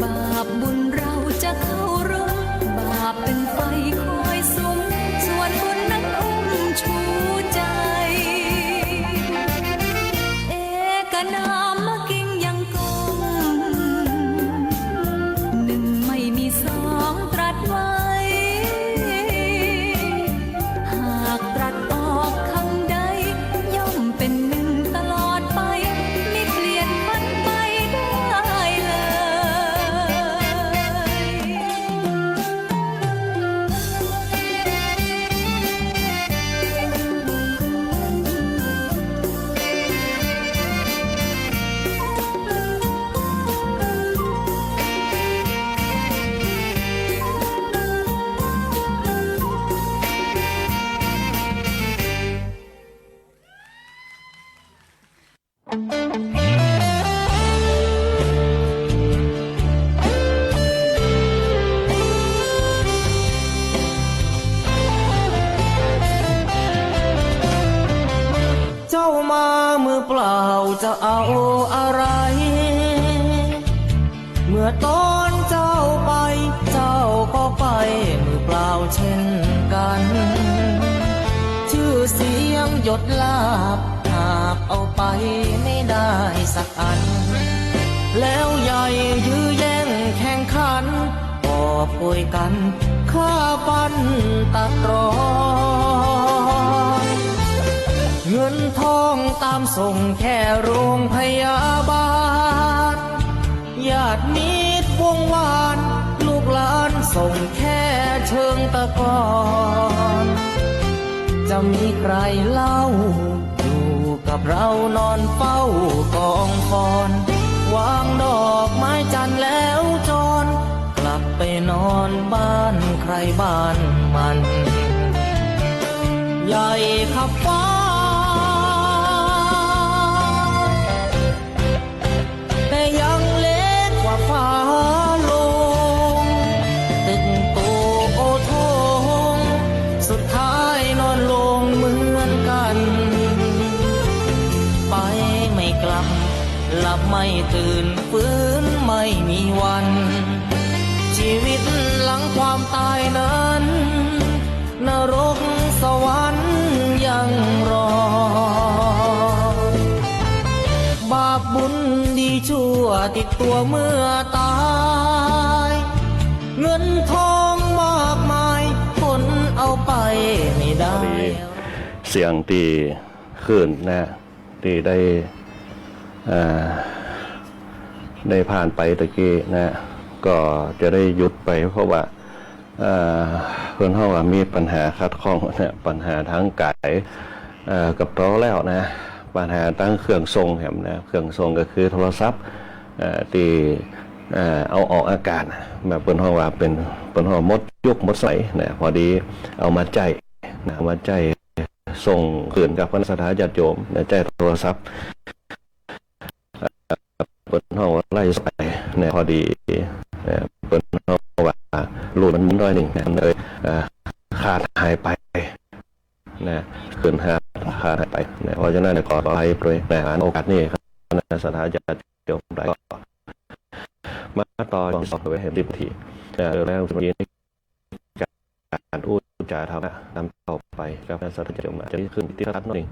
บาปบุญเราจะเข้ารุม บาปเป็นไฟคอยสุม ส่วนบุญนั้นอุ้มชูใจ เอกนามกิงยังคง หนึ่งไม่มีสองตรัสไว้ หากตรัสออกคำใด ย่อมเป็นหนึ่งตลอดไป มิเปลี่ยนผันไปได้เลย เจ้ามามือเปล่าจะเอาอะไร เมื่อตอนเจ้าไป เจ้าก็ไปมือเปล่าเช่นกัน ชื่อเสียงยศลาภ หาบเอาไปไม่ได้สักอัน แล้วใหญ่ยื้อแย่งแข่งขัน กอบโกยกันฆ่าฟันตัดรอน เงินทองตามส่งแค่โรงพยาบาล ญาติมิตรวงวาน ลูกหลานส่งแค่เชิงตะกอน จะมีใครเล่า อยู่กับเรานอนเฝ้ากองฟอน วางดอกไม้จันทร์แล้วจร กลับไปนอนบ้านใครบ้านมัน ใหญ่ขับฟ้า แต่ยังเล็กกว่าฟ้าลง ตึกโตโอโถง สุดท้ายนอนลงเหมือนกัน ไปไม่กลับ หลับไม่ตื่น ฟื้นไม่มีวัน ชีวิตหลังความตายนั้น นรกสวรรค์ยังรอ บาปบุญดีชั่วติดตัวเมื่อตาย เงินทองมากมาย คนเอาไปไม่ได้ เสียงตี้คลื่นนะ ตี้ได้ เอ่อ ได้ผ่านไปตะกี้นะ ก็จะได้หยุดไป เพราะว่า เอ่อ เปิ้นฮ้องว่ามีปัญหาขัดข้องนะ ปัญหาตางก๋าย เอ่อ กับตอแล้วนะ ปัญหาตางเครื่องส่งแหมนะ เครื่องส่งก็คือโทรศัพท์ เอ่อ ตี้ เอ่อ เอาออกอากาศ แบบเปิ้นฮ้องว่าเป๋น เปิ้นฮ้องหมดยุคหมดสมัยนะ พอดีเอามาใจ๊นะ เอามาใจ๊ส่งคืนกับคณะศรัทธาญาติโยมนะ ใจ๊โทรศัพท์ เปิ้นฮ้องว่าไร้สายนะ พอดี เอ่อ เปิ้นฮ้องว่ารูดมันหมุนหน้อยนึ่งนะ มันเลย เอ่อ ขาดหายไปนะ คืนหา ขาดหายไปนะ เพราะฉะนั้นขออภัยด้วยนะ โอกาสนี้ครับ คณะศรัทธาญาติโยมหลายก็มาต่อช่วงที่สองไว้ให้สิบนาทีนะ แล้วเมื่อกี้นี้ การอู้จ๋าธรรมะนำต่อไปครับ ศรัทธาญาติโยมอาจจะได้ขึ้นที่ทัศน์หน่อยหนึ่ง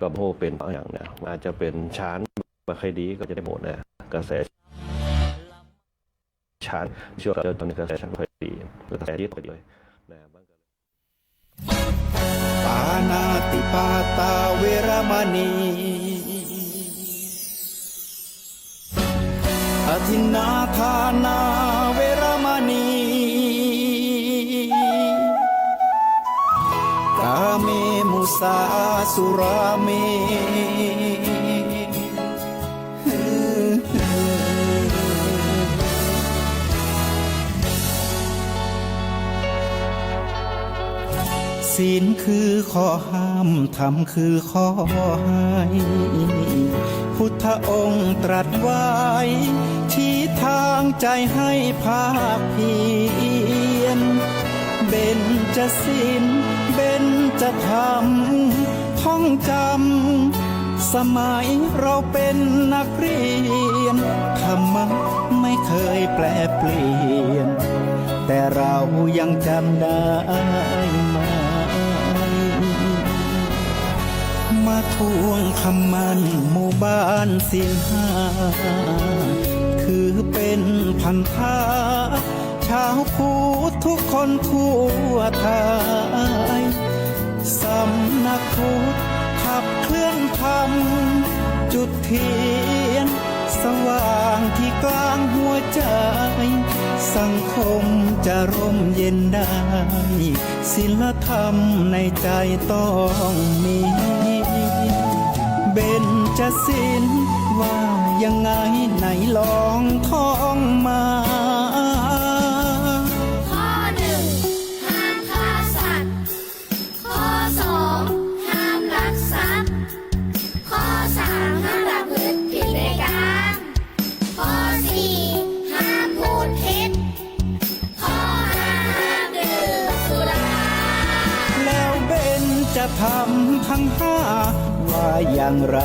ก็บ่ฮู้เป๋นเพราะอะหยังนะ อาจจะเป๋นฌานบ่ค่อยดีก็จะได้หมดนะ กระแสฌาน ช่วงเดียวตอนนี้กระแสฌานบ่ค่อยดี กระแสจิตบ่ค่อยดีเลยนะ มันก็เลย ปาณาติปาตาเวระมะณี อทินนาทานาเวระมะณี กาเมมุสาสุราเม ศีลคือข้อห้าม ธรรมคือข้อให้ พุทธองค์ตรัสไว้ ชี้ทางใจให้ภาคเพียร เบญจศีล เบญจธรรม ท่องจำ สมัยเราเป็นนักเรียน ธรรมะไม่เคยแปรเปลี่ยน แต่เรายังจำได้ไหม มาทวงคำมั่นหมู่บ้านศีลห้า ถือเป็นพันธะ ชาวพุทธทุกคนทั่วไทย สำนักพุทธขับเคลื่อนธรรม จุดเทียนสว่างที่กลางหัวใจ สังคมจะร่มเย็นได้ ศีลธรรมในใจต้องมี เบญจศีลว่ายังไงไหนลองท่องมา ข้อหนึ่ง ห้ามฆ่าสัตว์ ข้อสอง ห้ามลักทรัพย์ ข้อสาม ห้ามประพฤติผิดในกาม ข้อสี่ ห้ามพูดเท็จ ข้อห้า ห้ามดื่มสุรา แล้วเบญจธรรมทั้งห้าว่าอย่างไร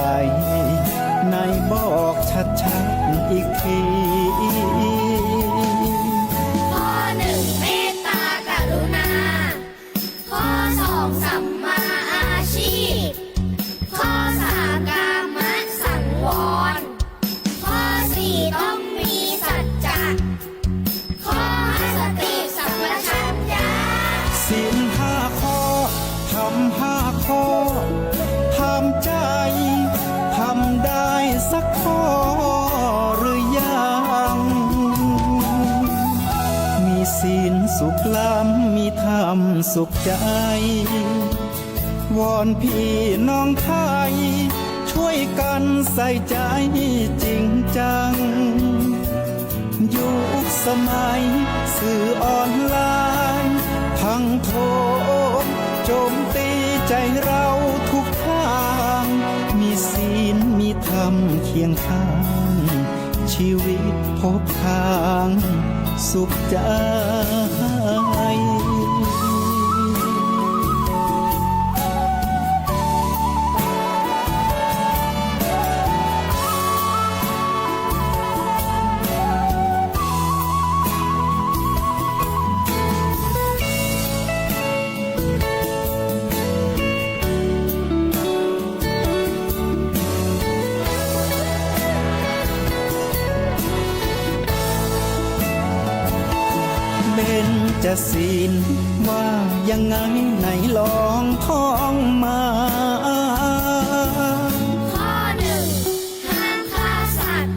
ไหนบอกชัดๆ อีกที ข้อหนึ่ง เมตตากรุณา ข้อสอง สัมมาอาชีพ ข้อสาม กามสังวร ข้อสี่ ต้องมีสัจจะ ข้อห้า สติสัมปชัญญะ ศีลห้าข้อ ธรรมห้าข้อ ถามใจ ทำได้สักข้อหรือยัง มีศีลสุขล้ำ มีธรรมสุขใจ วอนพี่น้องไทย ช่วยกันใส่ใจจริงจัง ยุคสมัยสื่อออนไลน์ ทั้งโถมโจมตีใจเราทุกทาง มีศีลมีธรรมเคียงข้าง ชีวิตพบทางสุขใจ เบญจศีลว่ายังไง ไหนลองท่องมา ข้อหนึ่ง ห้ามฆ่าสัตว์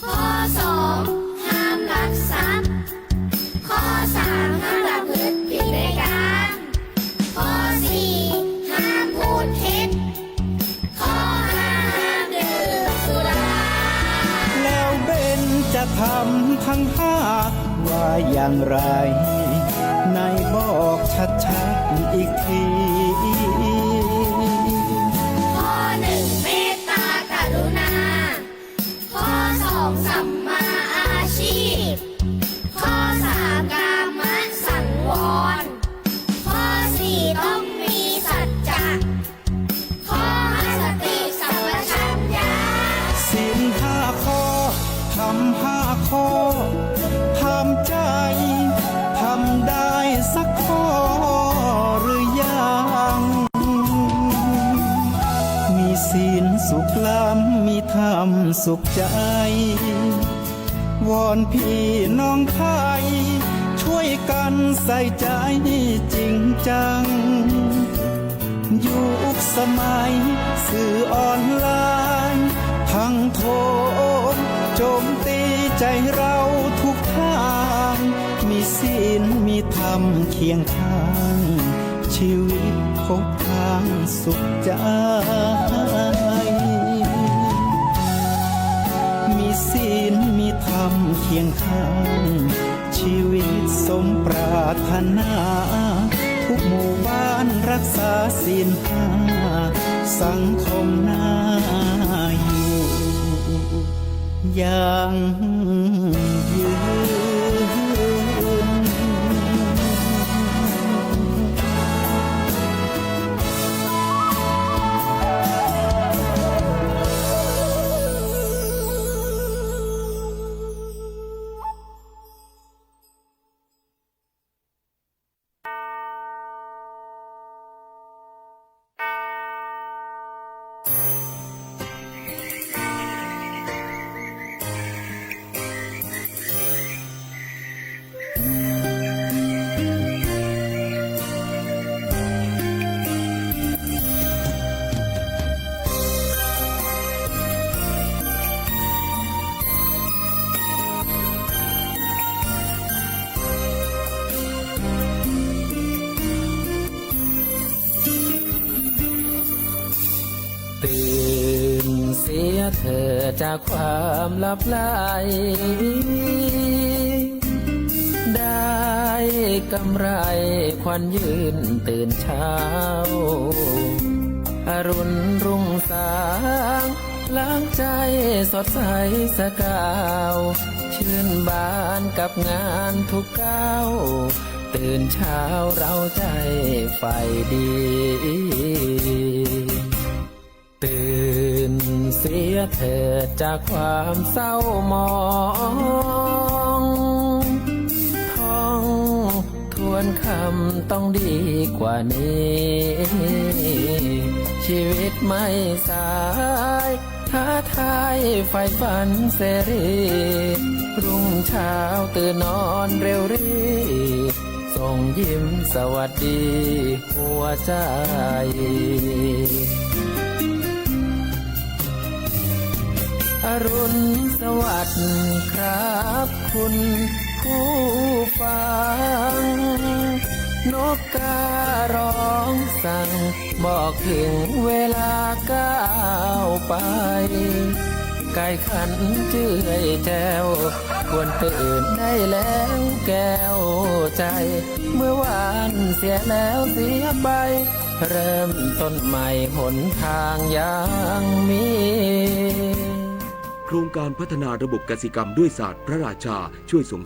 ข้อสอง ห้ามลักทรัพย์ ข้อสาม ห้ามประพฤติผิดในกาม ข้อสี่ ห้ามพูดเท็จ ข้อห้า ห้ามดื่มสุรา แล้วเบญจธรรมทั้งห้าว่าอย่างไร ไหนบอกชัดๆ อีกที ข้อหนึ่ง เมตตากรุณา ข้อสอง สัมมาอาชีพ ข้อสาม กามสังวร ข้อสี่ ต้องมีสัจจะ ข้อห้า สติสัมปชัญญะ ศีลห้าข้อ ธรรมห้าข้อ ทำใจ ทำได้สักข้อหรือยัง มีศีลสุขล้ำ มีธรรมสุขใจ วอนพี่น้องไทย ช่วยกันใส่ใจจริงจัง ยุคสมัยสื่อออนไลน์ ทั้งโถมโจมตีใจเราทุกทาง มีศีลมีธรรมเคียงข้าง ชีวิตพบทางสุขใจ มีศีลมีธรรมเคียงข้าง ชีวิตสมปรารถนา ทุกหมู่บ้านรักษาศีลห้า สังคมน่าอยู่ ยั่งยืน ตื่นเสียเถิดจากความหลับไหล ได้กำไรขวัญยืนตื่นเช้า อรุณรุ่งสาง ล้างใจสดใสสะกาว ชื่นบานกับงานทุกก้าว ตื่นเช้าเร้าใจใฝ่ดี ตื่นเสียเถิดจากความเศร้าหมอง ท่องทวนคำต้องดีกว่านี้ ชีวิตไม่สาย ท้าทายใฝ่ฝันเสรี รุ่งเช้าตื่นนอนเร็วรีบ ส่งยิ้มสวัสดีหัวใจ อรุณสวัสดิ์ครับคุณผู้ฟัง นกการ้องสั่ง บอกถึงเวลาก้าวไป ไก่ขันเจื้อยแจ้ว ควรตื่นได้แล้วแก้วใจ เมื่อวานเสียแล้วเสียไป เริ่มต้นใหม่หนทางยังมี โครงการพัฒนาระบบกสิกรรมด้วยศาสตร์พระราชา ช่วยส่ง